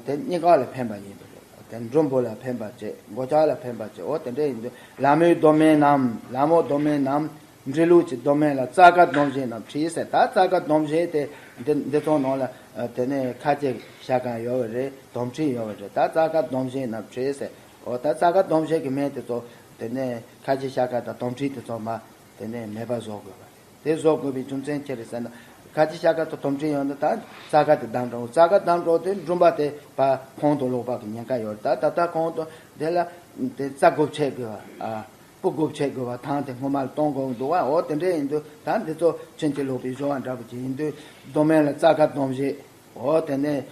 དེ་གཉིས་ཀ་ལ་ཕན་པ་ཡིན་པ་རེད། དེ་འབྲུམ་པོ་ལ་ཕན་པ་བྱེད། མགོ་ལྕགས་ལ་ཕན་པ་བྱེད། འོ་དེ་འདྲ་ཡིན་དུས་ལ་མོའི་མདོ་སྨན་ནམ་ལ་མོ་མདོ་སྨན་ནམ་འབྲི་ལུགས་ཀྱི་མདོ་སྨན་ལ་ཙ་ཀ་སྡོམ་བཞེས་རྣམས་བྲིས་ཟེར། ད་ཙ་ཀ་སྡོམ་བཞེས་དེ་འདི་འདི་ཚོ་ནང་ལ་དེ་ནས་ཁ་ཆེ་ཤ་ཀ་ཡོད་པ་རེད། དོམ་མཁྲིས་ཡོད་པ་རེད། ད་ཙ་ཀ་སྡོམ་བཞེས་རྣམས་བྲིས་ཟེར། འོ་ད་ཙ་ཀ་སྡོམ་བཞེས་ཀྱི་སྨན་དེ་ཚོ་དེ་ནས་ཁ་ཆེ་ཤ་ཀ་དང་དོམ་མཁྲིས་དེ་ཚོ་མ་དེ་ནས་མེད་པ་བཟོ་དགོས་པ་རེད། དེ་བཟོ་དགོས་པའི་རྒྱུ་མཚན་ཅི་རེད་ཟེར་ན། ཁ་ཆེ་ཤ་ཀ་དང་དོམ་མཁྲིས་ཡོད་ན་ད་ཙ་ཀ་དེ་བསྡམས་འགྲོ། ཙ་ཀ་བསྡམས་འགྲོ་དེ་འབྲུམ་པ་དེ་ཕར་ཁོང་དུ་ལོག་པ་གི་ཉེན་ཁ་ཡོད་རེད། ད་ད་ལྟ་ཁོང་དུ་དེ་ལ་དེ་རྩ་དགོས་བྱེད་དགོས་པ། ཨ་སྤུ་དགོས་བྱེད་དགོས་པ། ཐང་དེ་སྔོན་མ་ལ་གཏོང་དགོས་འདུག་བ། འོ་དེ་འདྲ་ཡིན་དུས་ད་འདི་ཚོ་ཕྱིན་ཅི་ལོག་པའི་སྦྱོར་བ་འདྲ་པོ་ཅིག་ཡིན་དུས་མདོ་སྨན་ལ་ཙ་ཀ་སྡོམ་བཞེས། འོ་དེ་ནས་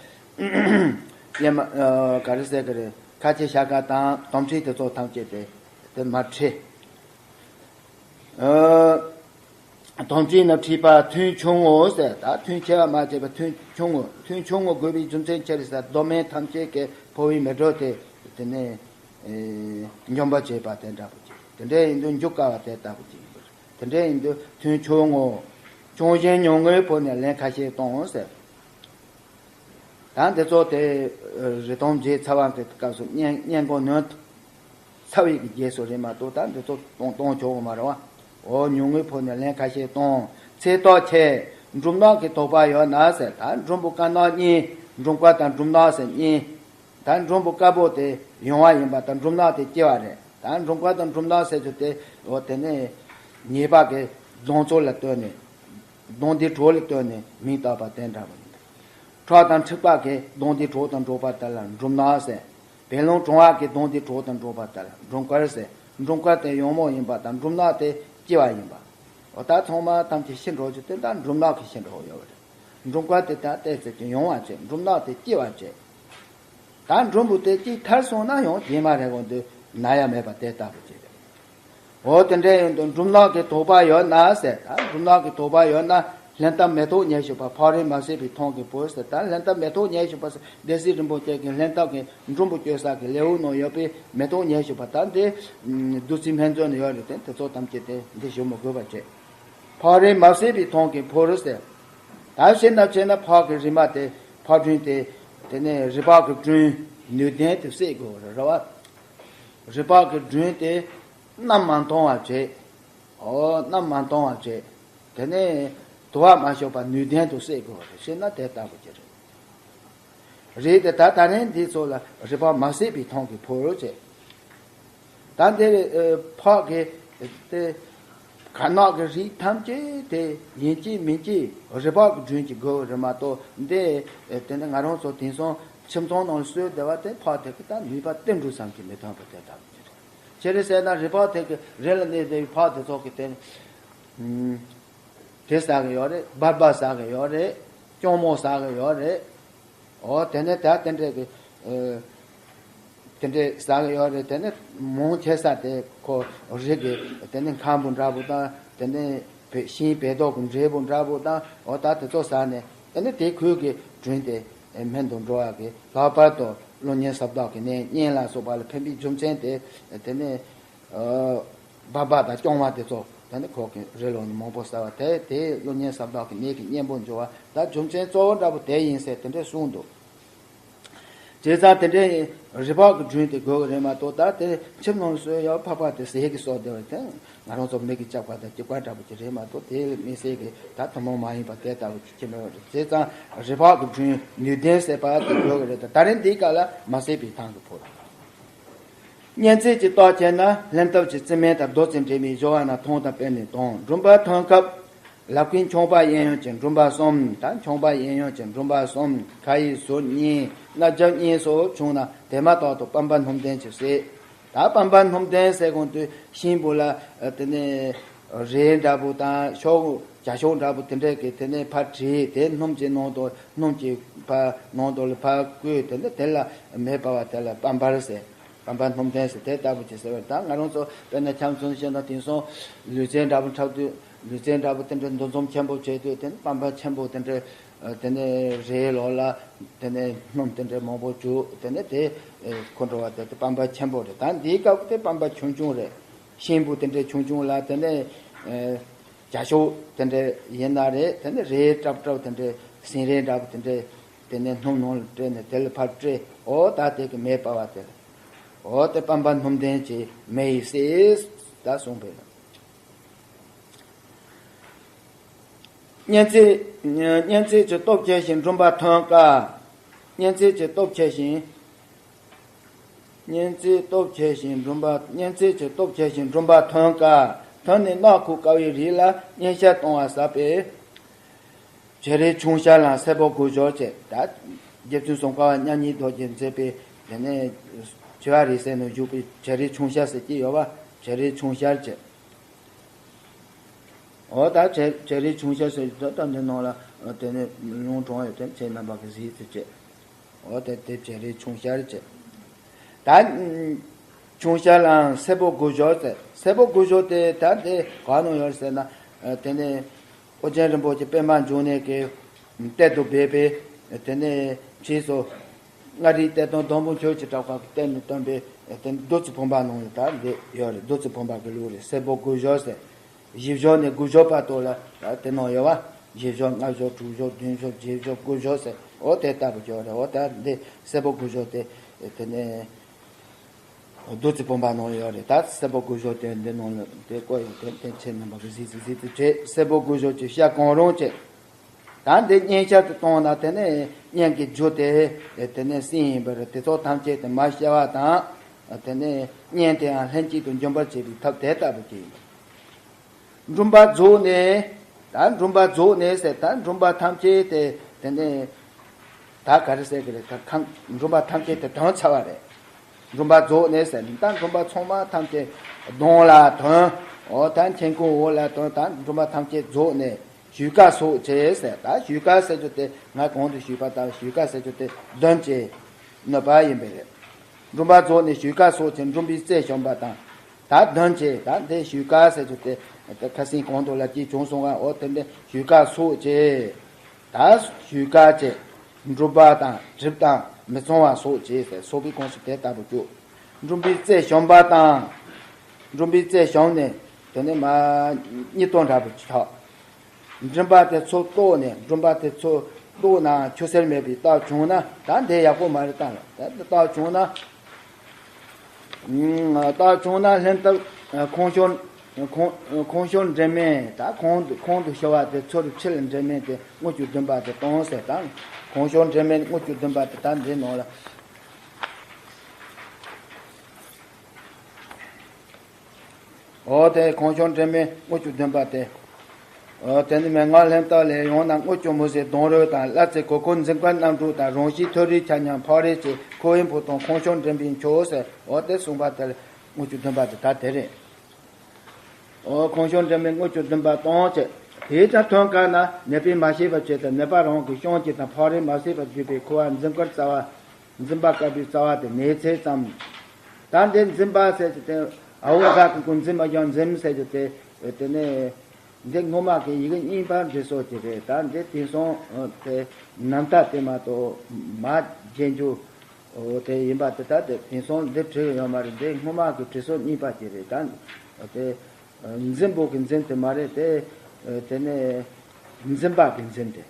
ཡེ་མ་ཨ་ག་རེ་ཟེར་གི་རེད། ཁ་ཆེ་ཤ་ཀ་དང་དོམ་མཁྲིས་དེ་ཚོ་ཐམས་ཅད་དེ་དེ་མར་བྲིས། ཨ་དོམ་མཁྲིས་ནི་མཁྲིས་པ་ཐུན་ཆུང་ངུ་ཟེར། ད་ཐུན་ཆེ་བ་མ་བྱས་པ་ཐུན་ཆུང་ངུ། ཐུན་ཆུང་ངུ་དགོས་པའི་རྒྱུ་མཚན་ཅི་རེད་ཟེར། མདོ་སྨན་ཐམས་ཅད་ཀྱི་ཕོ་བའི་མེ་དྲོད་དེ་དེ་ནས་ཨེ་འཇོམས་པ་བྱེད་པ་དེ་འདྲ་པོ་ཅིག། དེ་འདྲ་ཡིན་དུས་འཇུ་དཀའ་བ་དེ་ལྟ་བུ་ཅིག་ཡིན་པ་རེད། དེ་འདྲ་ཡིན་དུས་ཐུན་ཆུང་ངུ། ཅུང་ཞན་ཉུང་ངུའི་ཕོ་ནས་ལན་ཁ་ཤས་གཏོང་ཟེར། ད་འདི་ཚོ་དེ་རི་དྭགས་བྱེད་ཚ་བ་གི་སྐབས་སུ་གཉན་གཉན་གོང་ནོན། ཚ་བའི་གི་རྗེས་སུ་རེད་མ་གཏོགས་ད་འདི་ཚོ་གཏོང་གཏོང་ཆོག་གི་མ་རེད་བ། འོ་ཉུང་ངུའི་ཕོ་ནས་ལན་ཁ་ཤས་གཏོང་། ཚེ་ཏོག་ཆེ། འབྲུམ་ནག་གི་དོགས་པ་ཡོད་ན་ཟེར། ད་འབྲུམ་པོ་དཀར་ནག་གཉིས། འབྲུམ་དཀར་དང་འབྲུམ་ནག་ཟེར་གཉིས། ད་འབྲུམ་པོ་དཀར་པོ་དེ་ཡུང་བ་ཡིན་པ་དང་འབྲུམ་ནག་དེ་སྐྱེ་བ་རེད། ད་འབྲུམ་དཀར་དང་འབྲུམ་ནག་ཟེར་རྒྱུ་དེ་འོ་དེ་ནས་ཉེས་པ་གི་སྡོང་ཚོ་ལ་ལྟོས་ནས། སྡོང་དེ་གྲོགས་ལ་ལྟོས་ནས་མིང་བཏགས་པ་དེ་འདྲ་བ་ཡིན། ཁྲག་དང་མཁྲིས་པ་གི་སྡོང་དེ་གྲོགས་དང་འགྲོགས་པ་དེ་ལ་འབྲུམ་ནག་ཟེར། བད་ལོང་གྲང་བ་གི་སྡོང་དེ་གྲོགས་དང་འགྲོགས་པ་དེ་ལ་འབྲུམ་དཀར་ཟེར། འབྲུམ་དཀར་དེ་ཡང་མོ་ཡིན་པ་དང་འབྲུམ་ནག་དེ་སྐྱེ་བ་ཡིན་པ། འོ་ད་ཚང་མ་ཐམས་ཅད་ཤི་འགྲོ་རྒྱུ་དེ་ད་འབྲུམ་ནག་གི་ཤི་འགྲོ་ཡོད་རེད། འབྲུམ་དཀར་དེ་ད་ལྟས་ཚེ་གི་ཡོང་བ་བྱེད། འབྲུམ་ནག་དེ་སྐྱེ་བ་བྱེད། ད་འབྲུམ་པོ་དེ་གཅིག་ཐར་སོང་ན་ཡང་རྗེས་མ་རེ་གོང་དུ་ན་ཡ་མེད་པ་དེ་ལྟ་བུ་ཅིག་རེད། འོ་དེ་འདྲ་ཡིན་དུས་འབྲུམ་ནག་གི་དོགས་པ་ཡོད་ན་ཟེར། ད་འབྲུམ་ནག་གི་དོགས་པ་ཡོད་ན་ལྷན་ཐབས་མེ་ཏོག་ཉེར་བཞི་པ། ཕག་རོན་མ་བསད་པའི་ཐང་གི་བུ་ཟེར། ད་ལྷན་ཐབས་མེ་ཏོག་ཉེར་བཞི་པ་ཟེར་སྡེ་སྲིད་རིན་པོ་ཆེ་གི་ལྷན་ཐབས་ཀྱི་འབྲུམ་པོ་བཅོས་ས་གི་ལེའུ་ནང་ཡོད་པའི་མེ་ཏོག་ཉེར་བཞི་པ། ད་འདི་བདུད་རྩི་སྨན་མཛོད་ནས་ཡོད་རེད་དེ། དེ་ཚོ་ཐམས་ཅད་དེ་འདི་ཞུ་མི་དགོས་པ་བྱས། ཕག་རོན་མ་བསད་པའི་ཐང་གི་བུ་རུ་ཟེར། ད་བཤད་ན་བཤད་ན་ཕག་གི་རིལ་མ་དེ་ཕག་སྦྲུལ་དེ་དེ་ནས་རི་ཕག་གི་སྦྲུལ་ནུས་ལྡན་དུ་བསད་དགོས་རེད་བ། རི་ཕག་གི་སྦྲུལ་དེ་གནམ་མ་མཐོང་བ་བྱས། ཨོ་གནམ་མ་མཐོང་བ་བྱས། དེ་ནས་དུ་བ་མ་ཤོར་བ་ནུས་ལྡན་དུ་བསད་དགོས་རེད། བཤད་ན་དེ་ལྟ་བུ་ཅིག་རེད། རེད་དེ་ད་ད་རིང་འདི་ཚོ་ལ་རི་ཕག་མ་བསད་པའི་ཐང་གི་བུ་རུ་བྱས། ད་འདིར་ཕག་གི་དེ་དཀར་ནག་གི་རིགས་ཐམས་ཅད་དེ་ཡིན་གཅིག་མིན་གཅིག་རི་ཕག་གི་སྦྲུལ་གྱི་དགོས་རེད་མ་གཏོགས། འདི་དེ་ནི་ང་རང་ཚོ་དེང་སང་ཁྱིམ་ཚང་ནང་གསོས་བསྡད་པ་དེ་ཕག་དེ་གི་ད་ནུས་པ་ཏིལ་འབྲུ་ཙམ་གྱིས་མི་ཐོན་པ་དེ་ལྟ་བུ་ཅིག་རེད། ཅི་རེད་ཟེར་ན་རི་ཕག་དེ་གི་རི་ལ་གནས་བསྡད་པའི་ཕག་དེ་ཚོ་གི་དེ་དེ་ཟ་གི་ཡོད་རེད། སྦར་སྦར་ཟ་གི་ཡོད་རེད། སྐྱོང་མོ་ཟ་གི་ཡོད་རེད། འོ་དེ་ནས་ད་དེ་འདྲས་ཀྱི་དེ་འདྲས་ཟ་གི་ཡོད་རེད། དེ་ནས་མང་ཆེ་ས་དེ་ཁོ་རི་གི་དེ་ནས་ཁམ་བུ་འདྲ་བོ་དང་། དེ་ནས་བེ་ཤིང་བལ་ཏོག་གི་འབྲས་བུ་འདྲ་བོ་དང་། འོ་ད་དེ་ཚོ་ཟ་ནས་དེ་ནས་དེ་ཁོས་གི་དྲུང་དེ་སྨན་དུ་འགྲོ་བ་གི་ལྷག་པར་དུ་གློ་བརྙན་ས་བདག་གི་ནད་གཉན་ལ་སོགས་པ་ལ་ཕན་པའི་རྒྱུ་མཚན་དེ། དེ་ནས་སྦར་སྦར་དང་སྐྱོང་བ་དེ་ཚོ་དེ་ནི་ཁོ་གི་རི་ལོ་ནི་མང་པོ་ཟ་བ་དེ་དེ་གློ་བརྙན་ས་བདག་གི་ནད་ཀྱི་གཉེན་པོ་འཇོ་བ་ད་རྒྱུ་མཚན་གཙོ་བོ་འདྲ་པོ་དེ་ཡིན་ཟེར་དེ་འདྲས་གསུངས་འདུག་བྱས་ཙང་དེ་འདྲས་རི་ཕག་གི་སྦྲུལ་དེ་དགོས་ཀྱི་རེད་མ་གཏོགས། ད་དེ་ཁྱིམ་ནང་གསོས་ཡོད་ཕག་པ་དེ་ཟས་ཀྱི་གསོག་བསྡད་པ་དེ་ང་རང་ཚོ་མི་གི་ལྕགས་པ་དང་སྐྱི་པ་འདྲ་པོ་ཅིག་རེད་མ་གཏོགས། དེ་མི་ཟས་ཀྱི་ད་ཐུན་མོང་མ་ཡིན་པ་དེ་ལྟ་བུ་ཅིག་ཁྱིམ་ཡོད་རེད། བྱས་ཙང་རི་ཕག་གི་སྦྲུལ་ནུས་ལྡན་ཟེར་བ་དེ་དགོས་ཀྱི་རེད། ད་ད་རིང་འདིའི་སྐབས་ལ་མ་བསད་པའི་ཐང་གི་བུ་རུ། གཉན་ཚད་ཀྱི་རྟགས་ཁྱེར་ན་ལྷན་ཐབས་ཀྱི་རྩི་སྨན་དང་རྡོ་རྩི་འདྲེས་མའི་སྦྱོར་བ་རྣམས་ཐུང་དང་སྤེལ་ནས་གཏོང་། འབྲུམ་པ་ཐོན་སྐབས་ལག་པའི་མཆོང་པ་གཡས་གཡོན་གྱི་འབྲུམ་པ་གསུམ། ད་མཆོང་པ་གཡས་གཡོན་གྱི་འབྲུམ་པ་གསུམ། ཁ་ཡི་ཟུར་གཉིས། སྣ་རྒྱབ་གཉིས་སུ་བྱུང་ན་དེ་མ་ཐག་ཏུ་པམ་པ་སྣུམ་ལྡན་གྱིས་བསྲེག། ད་པམ་པ་སྣུམ་ལྡན་ཟེར་གོང་དུ་ཤིང་བུ་ལ་དེ་ནས་རས་འདྲ་པོ་དང་ཤོག་ བྱ་ཤོག་འདྲ་པོ་དེ་འདྲས་ཀྱི་དེ་ནས་ཕར་བྲིས། དེ་སྣུམ་གྱི་ནང་དུ་སྣུམ་གྱི་ཕར་ནང་དུ་ལ་ཕར་བསྐོལ། དེ་ནས་དེ་ལ་མེ་སྤར་བ་དེ་ལ་པམ་པར་ཟེར། པམ་པར་སྣུམ་ལྡན་ཟེར། དེ་ལྟ་བུ་ཅིག་ཟེར་བ་རེད། ད་ང་རང་ཚོ་དཔེར་ན་ཁྱམས་ཚུན་བཤད་ན་དེང་སང་ལུས་རྩལ་འདྲ་པོ་འཁྲབ་དུས། ལུས་རྩལ་འདྲ་པོ་དེ་འདྲ་འདུ་འཛོམས་ཆེན་པོ་བྱེད་དུས། དེ་ནས་པམ་པར་ཆེན་པོ་དེ་འདྲ། དེ་ནས་རས་ལོགས་ལ་དེ་ནས་སྣུམ་དེ་འདྲ་མང་པོ་བྱུགས། དེ་ནས་དེ་ཁོ་འགྲོ་བ་དེ་དེ་པམ་པར་ཆེན་པོ་རེད། ད་འདིའི་སྐབས་དེ་པམ་པར་ཆུང་ཆུང་རེད། ཤིང་བུ་དེ་འདྲ་ཆུང་ཆུང་ལ་དེ་ནས་བྱ་ཤོག་དེ་འདྲ་ཡིན་ན་རེད། དེ་ནས་རས་སྲབ་སྲབ་དེ་འདྲ། སིང་རས་འདྲ་པོ་དེ་འདྲ། དེ་ནས་སྣུམ་ནང་ལ་བཀྲུས་ནས་དེ་ལ་ཕར་བཀྲུས། འོ་ད་དེ་གི་མེ་སྤར་བ་དེ་རེད། འོ་དེ་པམ་པར་སྣུམ་ལྡན་གྱི་མེ་ཡིས་བསྲེགས། ད་གསུངས་པས། གཉན་ཚད། གཉན་ཚད་ཀྱི་སྟོབས་ཆེ་ཞིང་འབྲུམ་པ་ཐོན་དཀའ། གཉན་ཚད་ཀྱི་སྟོབས་ཆེ་ཞིང་། གཉན་ཚད་སྟོབས་ཆེ་ཞིང་འབྲུམ་པ། གཉན་ཚད་ཀྱི་སྟོབས་ཆེ་ཞིང་འབྲུམ་པ་ཐོན་དཀའ། ཐོན་ནས་རྣག་ཁུག་དཀའ་བའི་རིགས་ལ་གཉན་ཤ་གཏོང་བ་ཟབ་པས། བྱད་རིལ་ཆུང་ཤར་ལའང་སེར་པོ་དགུ་སྦྱོར་བཅས། ད་རྗེ་བཙུན་ཙོང་ཁ་པ་མཉམ་ཉིད་རྡོ་རྗེས་མཛད་པའི་དེ་ནས་བྱི་བ་རིའི་གསེང་ནས་བཞུགས་པའི་བྱད་རིལ་ཆུང་ཤར་ཟེར་གྱི་ཡོད་པ། བྱད་རིལ་ཆུང་ཤར་བཅས། འོ་ད་བྱད་བྱད་རིལ་ཆུང་ཤར་ཟེར་གྱི་ད་ད་འདི་ནང་ལ་དེ་ནས་ལུང་དྲངས་ཡོད་དེ། ཁྱེད་རྣམ་པ་གིས་གཟིགས་ཚུལ་བཅས། འོ་དེ་དེ་བྱད་རིལ་ཆུང་ཤར་བཅས། ད་ཆུང་ཤར་ལའང་སེར་པོ་དགུ་སྦྱོར་ཟེར། སེར་པོ་དགུ་སྦྱོར་དེ་ད་དེ་གང་ནང་ཡོད་ཟེར་ན། དེ་ནས་ཨོ་རྒྱན་རིན་པོ་ཆེ་པདྨ་འབྱུང་གནས་ཀྱི་གཏེར་དུ་སྦས་པའི་དེ་ནས་ཕྱིས་སུ་མངའ་རིས་གཏེར་སྟོན་སྡོང་པོ་ཆོས་ཀྱི་གྲགས་པ་གིས་གཏེར་ནས་བཏོན་པའི་དེ་བདུད་རྩི་བུམ་པ་ནང་ལ་ད་འདི་ཡོད་རེད། བདུད་རྩི་བུམ་པ་གི་ལུགས་རེད། སེར་པོ་དགུ་སྦྱོར་ཟེར། བཞི་སྦྱོར་ནས་དགུ་སྦྱོར་བར་དུ་ལ་ད་དེ་ནང་ཡོད་པ། བཞི་སྦྱོར་ལྔ་སྦྱོར་དྲུག་སྦྱོར་བདུན་སྦྱོར་བརྒྱད་སྦྱོར་དགུ་སྦྱོར་ཟེར། འོ་དེ་ལྟ་བུ་ཅིག་ཡོད་རེད། འོ་ད་འདི་སེར་པོ་དགུ་སྦྱོར་དེ་དེ་ནས་བདུད་རྩི་བུམ་པ་ནང་ཡོད་རེད། ད་སེར་པོ་དགུ་སྦྱོར་དེ་འདི་ནང་ལ་དེ་བཀོད་ཡོད་དེ། དེ་ཁྱེད་རྣམ་པ་གིས་གཟིགས་ཚུལ་གཟིགས་ཚུལ་བྱས། སེར་པོ་དགུ་སྦྱོར་གྱི་ཤ་གང་རུང་བཅས། ད་འདི་གཉན་ཤ་དེ་གཏོང་ན་དེ་ནས་གཉན་གྱི་རྒྱུ་དེ་དེ་ནས་སྲིན་ཡིན་པ་རེད། དེ་ཚོ་ཐམས་ཅད་དེ་མར་བཤལ་བ་དང་། དེ་ནས་གཉན་དེའང་ལྷན་ཅིག་ཏུ་འབྱོན་པར་བྱེད་པའི་ཐབས་དེ་ལྟ་བུ་ཅིག་ཡིན། འབྲུམ་པ་རྫོགས་ནས། ད་འབྲུམ་པ་རྫོགས་ནས་ཟེར། ད་འབྲུམ་པ་ཐམས་ཅད་དེ་དེ་ནས་ད་ག་རེ་ཟེར་གི་རེད། ད་ཁམས་འབྲུམ་པ་ཐམས་ཅད་དེ་དོན་ཚར་བ་རེད། འབྲུམ་པ་རྫོགས་ནས་ཟེར། ད་འབྲུམ་པ་ཚང་མ་ཐམས་ཅད་གདོང་ལ་ཐོན། འོ་ད་མཆན་ཁུང་འོག་ལ་ཐོན། ད་འབྲུམ་པ་ཐམས་ཅད་རྫོགས་ནས་བཞུས་ཀ་སོགས་བྱས་ཟེར། ད་བཞུས་ཀ་ཟེར་རྒྱུ་དེ་ང་གོང་དུ་ཞུས་པ་ལྟར་བཞུས་ཀ་ཟེར་རྒྱུ་དེ་གདོན་གྱི་གནོད་པ་ཡིན་པས་རེད། འབྲུམ་པ་རྫོགས་ནས་བཞུས་ཀ་སོགས་བྱས། འབྲུམ་པའི་རྩེ་ཞོན་པ་དང་། ད་གདོན་གྱི་ད་འདི་བཞུས་ཀ་ཟེར་རྒྱུ་དེ་ད་ཁ་སང་གོང་དུ་ལ་སྐྱེས་བྱུང་སོང་བ། འོ་དེ་འདི་བཞུས་ཀ་སོགས་བྱས། ད་བཞུས་ཀ་བྱས། འབྲུམ་པ་དང་གྲིབ་དང་མི་གཙང་བ་སོགས་བྱས་ཟེར། སོགས་པའི་ཁོངས་སུ་དེ་ལྟ་བུ་བཅུག་འབྲུམ་པའི་རྩེ་ཞོན་པ་དང་། འབྲུམ་པའི་རྩེ་ཞོན་ནས་དེ་ནས་མར་གཉིད་ལྟོགས་འདྲ་པོ་ཆགས། འབྲུམ་པ་དེ་ཚོ་ལྟོགས་ནས། འབྲུམ་པ་དེ་ཚོ་ལྟོགས་ནའང་ཆུ་སེར་མེད་པའི་རྟགས་བྱུང་ན། ད་འདི་ཡག་པོ་མ་རེད། ད་ད་རྟགས་བྱུང་ན། ཨུམ། རྟགས་བྱུང་ན་ལྷན་ཐབས་ཁོང་ཞོར། ཁོང་ཁོང་ཞོར་འདྲེན་མེད། ད་གོང་དུ་གོང་དུ་ཞུ་བ་དེ་ཚོར་ཕྱིར་འདྲེན་མེད་དེ་དངུལ་ཆུ་བདུན་པ་དེ་གཏོང་ཟེར། ད་ཁོང་ཞོར་འདྲེན་མེད་དངུལ་ཆུ་བདུན་པ་དེ་ད་འདི་ནང་ལ། འོ་དེ་ཁོང་ཞོར་འདྲེན་མེད་དངུལ་ཆུ་བདུན་པ་དེ། འོ་དེ་ནི་མན་ངག་ལྷན་ཐབས་ལས། ཡང་ན་དངུལ་ཆུ་མུ་ཟེར་ལྡོང་རོས་དང་། བླ་ཚེ་གོ་ཁོལ་འཛིན་དཀར་རྣམ་དྲུག་དང་། རང་བཞིན་ཐོད་རིལ་ཆ་མཉམ་ཕག་རིལ་བཅས། ཁོ་བོའི་ཕུག་དང་ཁོང་ཞོར་འདྲེན་པའི་མཆོག་ཟེར། འོ་དེ་གསུངས་པ་དེ་ལ་དངུལ་ཆུ་བདུན་པ་དེ་ད་དེ་རེད། འོ་ཁོང་ཞོར་འདྲེན་མེད་དངུལ་ཆུ་བདུན་པ་གཏོང་བྱས། དེའི་ཚེ་ཐོན་དཀའ་ན་ནད་པས་མ་ཤེས་པར་བྱས་ཏེ། ནད་པ་རང་གི་གཤོང་གཅིག་དང་ཕག་རིལ་མ་བསྲེས་པར་གྱུར་པའི་ཁུ་བ་འཛིན་དཀར་རྩ་བ། འཛིན་པ་དཀར་པོའི་རྩ་བ་དེ་ནས་ཚད་ཙམ། ད་འདི་འཛིན་པ་ཟེར་རྒྱུ་དེ་ཨའོ་ག་གི་གུ་འཛིན་མ་ཀྱང་འཛིན་ཟེར་རྒྱུ་དེ། དེ་ནས་འདི་སྔོན་མ་གི་ཡི་གེ་རྙིང་པ་འབྲི་སྲོལ་གྱི་རེད། ད་འདི་དེང་སང་དེ་ནམ་ཟླ་དེ་མ་གཏོགས་མ་རྒྱན་རྒྱུ། འོ་དེ་ཡིན་པ་དེ་ད་དེ་དེང་སང་འདི་བྲིས་ཡོད་མ་རེད། འདི་སྔོན་མ་གི་བྲིས་སྲོལ་རྙིང་པ་ཅིག་རེད། ད་དེ་འཛིན་པོ་གི་འཛིན་དེ་མ་རེད་དེ། དེ་ནས་འཛིན་པ་གི་འཛིན་དེ།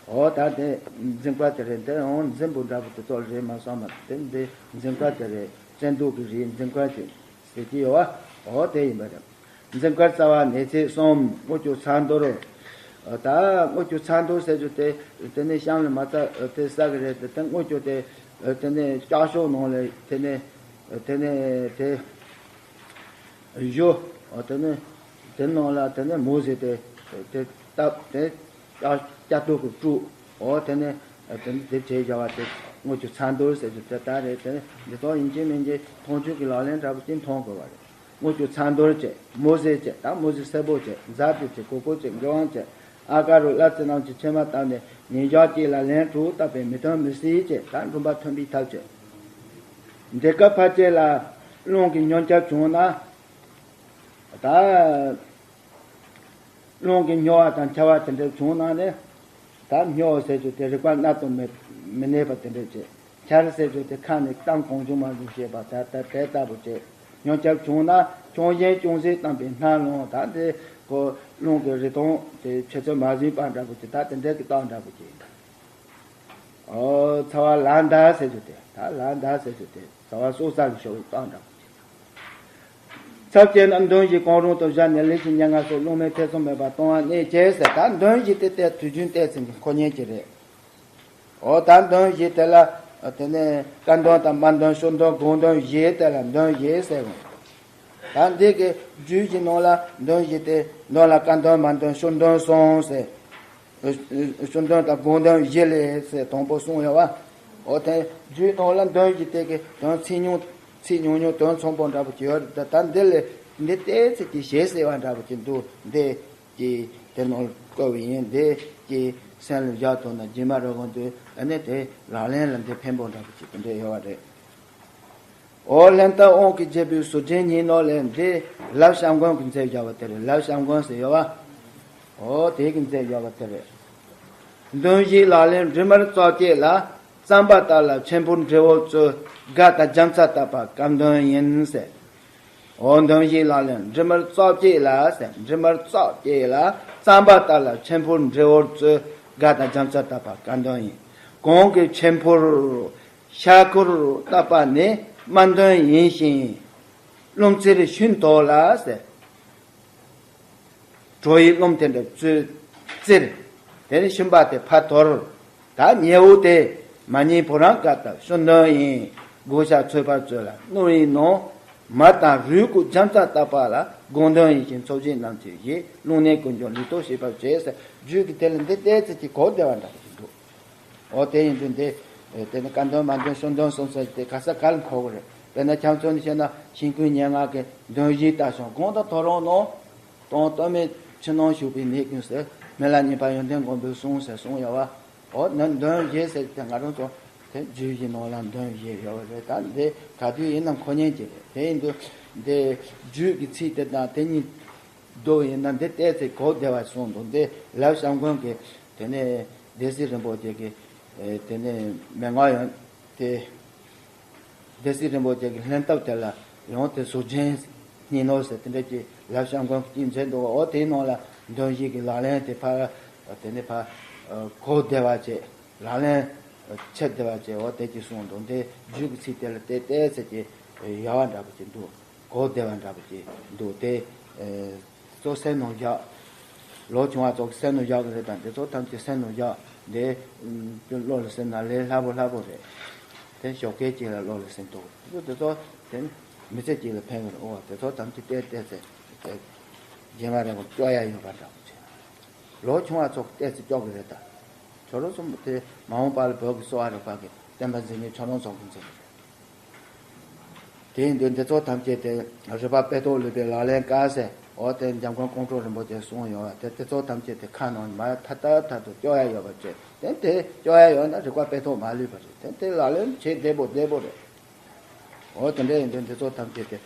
འོ་ད་དེ་འཛིན་པ་དེ་རེད། དེ་འོང་འཛིན་པོ་འདྲ་པོ་དེ་ཚོ་རེད་མ་སོང་མ་རེད། དེ་འདི་འཛིན་པ་དེ་རེད། བཙན་དུག་གི་རིགས་འཛིན་པ་ཅིག་ཟེར་གྱི་ཡོད་བ། འོ་དེ་ཡིན་པ་རེད། འཛིན་དཀར་རྩ་བ་ནས་ཚད་གསུམ། དངུལ་ཆུ་ཚྭ་འདོར། ད་དངུལ་ཆུ་ཚྭ་འདོར་ཟེར་རྒྱུ་དེ་དེ་ནས་གཤམ་ལ་མ་ཚ་དེ་ཟ་གི་རེད་དེ། དེ་དངུལ་ཆུ་དེ་དེ་ནས་ལྕགས་ཤོག་ནང་ལ་དེ་ནས་དེ་ནས་དེ་བཞོ། དེ་ནས་དེ་ནང་ལ་དེ་ནས་མུ་ཟེར་དེ་དེ་བཏབ། དེ་ལྕགས་ལྕགས་ཐུག་གིས་དཀྲུགས། འོ་དེ་ནས་དེ་ནས་དེ་བྱས་བཞག་པ་དེ་དངུལ་ཆུ་ཚྭ་འདོར་ཟེར་རྒྱུ་དེ་ད་རེད། དེ་ནས་འདི་ཚོ་ཡིན་གཅིག་མིན་གཅིག་མཐོང་ཆོས་ཀྱི་ལག་ལེན་འདྲ་པོ་ཅིག་མཐོང་དགོས་པ་རེད། དངུལ་ཆུ་ཚང་རྡོར་བྱས། མུ་ཟེ་བྱས། ད་མུ་ཟེ་སེར་པོ་བྱས། ཛཱ་ཏི་བྱས། གོ་ཀོ་བྱས། མགོ་དབང་བྱས། ཨ་ཀ་རུ་བླ་ཚེ་རྣམས་ཀྱི་ཕྱེ་མ་བཏབ་ནས་ཉིན་ཞག་གཅིག་ལ་ལན་དྲུག་བཏབ་པས་མི་ཐོན་མི་སྲིད་བྱས། ད་འགྲུབ་པ་ཐོན་པའི་ཐབས་བྱས། འདི་སྐབས་ཕལ་ཆེར་ལ་རླུང་གི་སྙོམས་ཁྱབ་བྱུང་ན། ད་རླུང་གི་སྙོམས་པ་དང་འཁྱག་པ་དེ་འདྲ་བྱུང་ན་ནི། ད་སྙོམས་ཟེར་རྒྱུ་དེ་རིག་པ་རྣལ་དུ་མི་མི་གནས་པ་དེ་འདྲ་བྱས། འཁྱག་ཟེར་རྒྱུ་དེ་ཁ་ནས་གཏམ་གང་བྱུང་མང་བྱུང་བཤད་པ་ད་ལྟ་དེ་ལྟ་བུ་བྱས། སྙོམས་ཁྱབ་བྱུང་ན་ཅུང་ཞན་ཅུང་ཟད་བཏང་པའི་སྣ་ལོང་། ད་དེ་ཁོ་རླུང་གི་རེ་སྟོང་དེ་ཆུ་ཚོད་མ་ཟིན་པ་འདྲ་བོ་དེ་ད་དེ་འདྲ་གི་རྟགས་འདྲ་བོ་ཅིག་ཨོ་ཚ་བ་ལ་འདར་ཟེར་རྒྱུ་དེ། ད་ལ་འདར་ཟེར་རྒྱུ་དེ་ཚ་བ་སོ་ས་གི་ཤོག་གི་རྟགས་འདྲ་བོ་ཅིག་ཚབས་ཆེ་ན་འདོན་བཞི་གང་རུང་དུ་བཞག་ནས་ལུས་ཀྱི་སྙན་ངག་སོགས་རླུང་མེ་ཐེ་ཚོམ་མེད་པར་གཏོང་བ་གནད་ཆེ་ཟེར། ད་འདོན་བཞི་དེ་ལྟའི་དུས་རྒྱུན་ཏོག་ཙམ་གྱི་མཁོ་ཉན་གྱི་རེད། འོ་ད་འདོན་བཞི་དེ་ལ་དེ་ནས་བཀའ་འདོན་དང་སྨྲ་འདོན་ཤོ་འདོན་དགོངས་འདོན་བཞི་དེ་ལ་འདོན་བཞི་ཟེར་བ། ད་འདི་གི་རྒྱུད་ཀྱི་ནང་ལ་འདོན་བཞི་དེ་འདོན་ལ་བཀའ་འདོན་སྨྲ་འདོན་ཤོ་འདོན་གསུམ་ཟེར། ཤོ་འདོན་དང་དགོངས་འདོན་བཞི་ལས་ཟེར་དང་པོ་གསུངས་ཡོད་བ། འོ་དེ་རྒྱུད་ནང་ལ་འདོན་བཞི་དེ་གི་དོན་ཚིག་ཉུང་ཚིག་ཉུང་ཉུང་དོན་ཚང་པོ་འདྲ་པོ་ཅིག་ཡོད་རེད། ད་ད་འདི་ལས་འདི་ཏོག་ཙམ་གྱི་ཞེ་གསལ་བ་འདྲ་པོ་ཅིག་འདུག་འདི་ཀྱི་དེ་ནང་བཀོད་པ་ཡིན། འདི་ཀྱི་སེམས་ལ་བཞག་ཐུབ་ན་རྗེས་མ་རེ་བ་འདུག་ཨ་ནི་དེ་ལག་ལེན་ལ་འདི་ཕན་པོ་འདྲ་པོ་ཅིག་དེ་འདྲ་ཡོད་པ་རེད། འོ་ལྷན་ཐབས་དབང་གིས་བྱས་པའི་ཟུར་ཅན་གཉིས་ནང་ལས་འདི་ལབ་བཤམས་མགོན་གྱིས་མཛད་བཞག་པ་དེ་རེད། ལབ་བཤམས་མགོན་ཟེར་ཡོད་པ། འོ་དེ་གིས་མཛད་བཞག་པ་དེ་རེད། འདོན་བཞིའི་ལག་ལེན་འབྲུ་མར་བཙོ་བྱེད་ལ། རྩམ་པ་ལྟར་ལ་ཆེན་པོར་འབྲས་བུ་བཙོས། དགའ་དང་རྒྱ་མཚོ་བཏབ་པ་སྐལ་འདོན་ཡིན་ཟེར། འོ་འདོན་བཞིའི་ལག་ལེན་འབྲུ་མར་བཙོ་བྱེད་ལ་ཟེར། འབྲུ་མར་བཙོ་བྱེད་ལ་རྩམ་པ་ལྟར་ལ་ཆེན་པོར་འབྲས་བུ་བཙོས། དགའ་དང་རྒྱ་མཚོ་བཏབ་པ་སྐལ་འདོན་ཡིན། གོང་གི་ཆེན་པོར་ཤ་ཁུར་བཏབ་པ་ནི་སྨྲ་འདོན་ཡིན་ཞིང་། རླུང་བཙིར་ཤུན་དོར་ལ་ཟེར། བྲོ་ཡི་རླུང་དེ་འདྲ་བཙིར། བཙིར། དེ་ནས་ཤུན་པ་དེ་ཕར་དོར། ད་ཉེ་བོ་དེ་མ་ཉེ་བོ་རང་དགའ་དང་ཤུན་འདོན་ཡིན། བགོ་བཤའ་ཚོད་པར་བཙོས་ལ་བསྣུར་ཡིན་ནོ། མར་དང་རུས་ཀྱི་རྒྱ་མཚོ་བཏབ་པ་ལ་དགོངས་འདོན་ཡིན་ཞིང་། ཚོགས་ཆེན་རྣམས་ཀྱི་རྗེས་རླུང་ནད་ཀུན་ཀྱང་ལུས་ལྡོག་ཤེས་པར་བྱེད་ཟེར། རྒྱུད་ཀྱི་དེ་ལ་འདི་ཏོག་ཙམ་གྱི་གོ་བདེ་བ་འདྲ་པོ་ཞིག་འདུག་འོ་དེ་ཡིན་དུས་འདི། དེ་ནི་བཀའ་འདོན་སྨྲ་འདོན་ཤོ་འདོན་གསུམ་ཟེར་དེ་ག་ས་ག་ལ་འཁོར་གི་རེད། དཔེར་ན་ཁྱམས་ཚོ་ནས་བཤད་ན་ཤིང་ཀུན་སྙན་ངག་གི་འདོན་བཞི་ལྟ་བྱུང་། གོང་དུ་ཐོ་རངས་ནོ། དང་སྟོད་སྨད་ཕྱི་ནང་ཞུགས་པའི་ནད་ཀུན་ཟེར། སྨན་བླ་མཉེས་པ་ཡོན་ཏན་མགོན་པོས་གསུངས་ཟེར་གསུངས་ཡོད་པ། འོ་ནི་འདོན་བཞི་ཟེར་དེ་ང་རང་ཚོ་དེ་རྒྱུད་བཞི་ནང་ལ་འདོན་བཞི་ཡོད་པ་རེད། ད་འདི་ག་དུས་ཡིན་ན་མཁོ་ཉན་གྱི་རེད། དེ་ཡིན་དུས་འདི་རྒྱུད་ཀྱི་ཚིག་དེ་དང་དེ་གཉིས་བསྡུར་བ་ཡིན་ན་འདི་ཏོག་ཙམ་གོ་བདེ་བ་གསུངས་འདུག་འདི་ལབ་བཤམས་མགོན་གྱི་དེ་ནས་སྡེ་སྲིད་རིན་པོ་ཆེ་གི་དེ་ནས་མན་ངག་ཡང་དེ། སྡེ་སྲིད་རིན་པོ་ཆེ་གི་ལྷན་ཐབས་དེ་ལ་ཡང་དེ་ཟུར་ཅན་གཉིས་ནོ་ཟེར་དེ་འདྲ་ཅིག་ལབ་བཤམས་མགོན་གྱིས་མཛད་འདུག་འོ་དེའི་ནང་ལ་འདོན་བཞི་གི་ལག་ལེན་དེ་ཕར་དེ་ནས་ཕར་གོ་བདེ་བ་བྱས། ལག་ལེན་ཆེ་བདེ་བ་བྱས། འོ་དེ་ཅིག་གསུངས་འདུག་འདི་རྒྱུད་ཀྱི་ཚིག་དེ་ལ་དེ་ཏོག་ཙམ་གྱི་ཡལ་བ་འདྲ་པོ་ཅིག་འདུག་གོ་བདེ་བ་འདྲ་པོ་ཅིག་འདུག་དེ་ཚོ་སེམས་ནང་བཞག་ལོ་ཆུང་བ་ཚོ་གི་སེམས་ནང་བཞག་གི་རེད། དང་དེ་ཚོ་ཐམས་ཅད་སེམས་ནང་བཞག་འདི་བློ་ལ་སེམས་ན་ལས་སླ་པོ་སླ་པོ་རེད། དེ་ཞོགས་ཀས་ཅིག་ལ་བློ་ལ་སེམས་ཐུབ། དེ་ཚོ་དེ་མི་ཚེ་གཅིག་ལ་ཕན་གི་རེད། འོ་དེ་ཚོ་ཐམས་ཅད་བལྟས་བལྟས་ཚེ་དེ་རྗེས་མ་རེད་མོ་སྐྱོ་ཡ་ཡོད་པ་འདྲ་པོ་བྱས། ལོ་ཆུང་བ་ཚོ་གི་བལྟས་ཚེ་སྐྱོ་གི་རེད། ད་ཁྱོད་རང་ཚོ་དེ་མ་འོངས་པ་ལ་བོད་ཀྱི་གསོ་བ་རིག་པ་གི་བསྟན་པ་འཛིན་མཁན་ཁྱོད་རང་ཚོ་གི་འཛིན་གི་རེད། དེ་ཡིན་དུས་འདི་ཚོ་ཐམས་ཅད་དེ་རིག་པ་དཔེ་ཐོག་ལུས་པའི་ལག་ལེན་དཀའ་ཟེར། འོ་དེ་འཇམ་མགོན་ཀོང་སྤྲུལ་རིན་པོ་ཆེས་གསུངས་ཡོད་པ་དེ། དེ་ཚོ་ཐམས་ཅད་དེ་ཁ་ནང་མར་ཐ་ཐ་ཐ་དུ་སྐྱོ་ཡ་ཡོད་པ་བྱས། དེ་དེ་སྐྱོ་ཡ་ཡོད་ན་རིག་པ་དཔེ་ཐོག་མ་ལུས་པ་རེད། དེ་དེ་ལག་ལེན་བྱེད་བདེ་པོ་བདེ་པོ་རེད། འོ་དེ་འདྲ་ཡིན་དུས་འདི་ཚོ་ཐམས་ཅད་དེ་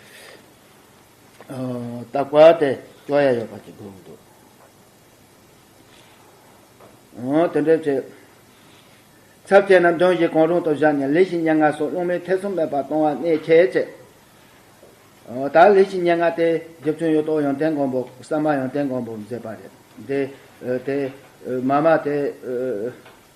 རྟག་པར་དེ་སྐྱོ་ཡ་ཡོད་པ་ཅིག་དགོས་ཀྱི་འདུག་འོ་དེ་འདྲ་བྱས། ཚབས་ཆེ་ན་འདོན་བཞི་གང་རུང་དུ་བཞག་ནས་ལུས་ཀྱི་སྙན་ངག་སོགས་རླུང་མེ་ཐེ་ཚོམ་མེད་པར་གཏོང་བ་གནད་ཆེ་བྱས། ད་ལུས་ཀྱི་སྙན་ངག་དེ་རྗེ་བཙུན་གཡུ་ཐོག་ཡོན་ཏན་མགོན་པོ་གསར་མ་ཡོན་ཏན་མགོན་པོས་མཛད་པ་རེད། འདི་དེ་མ་མ་དེ་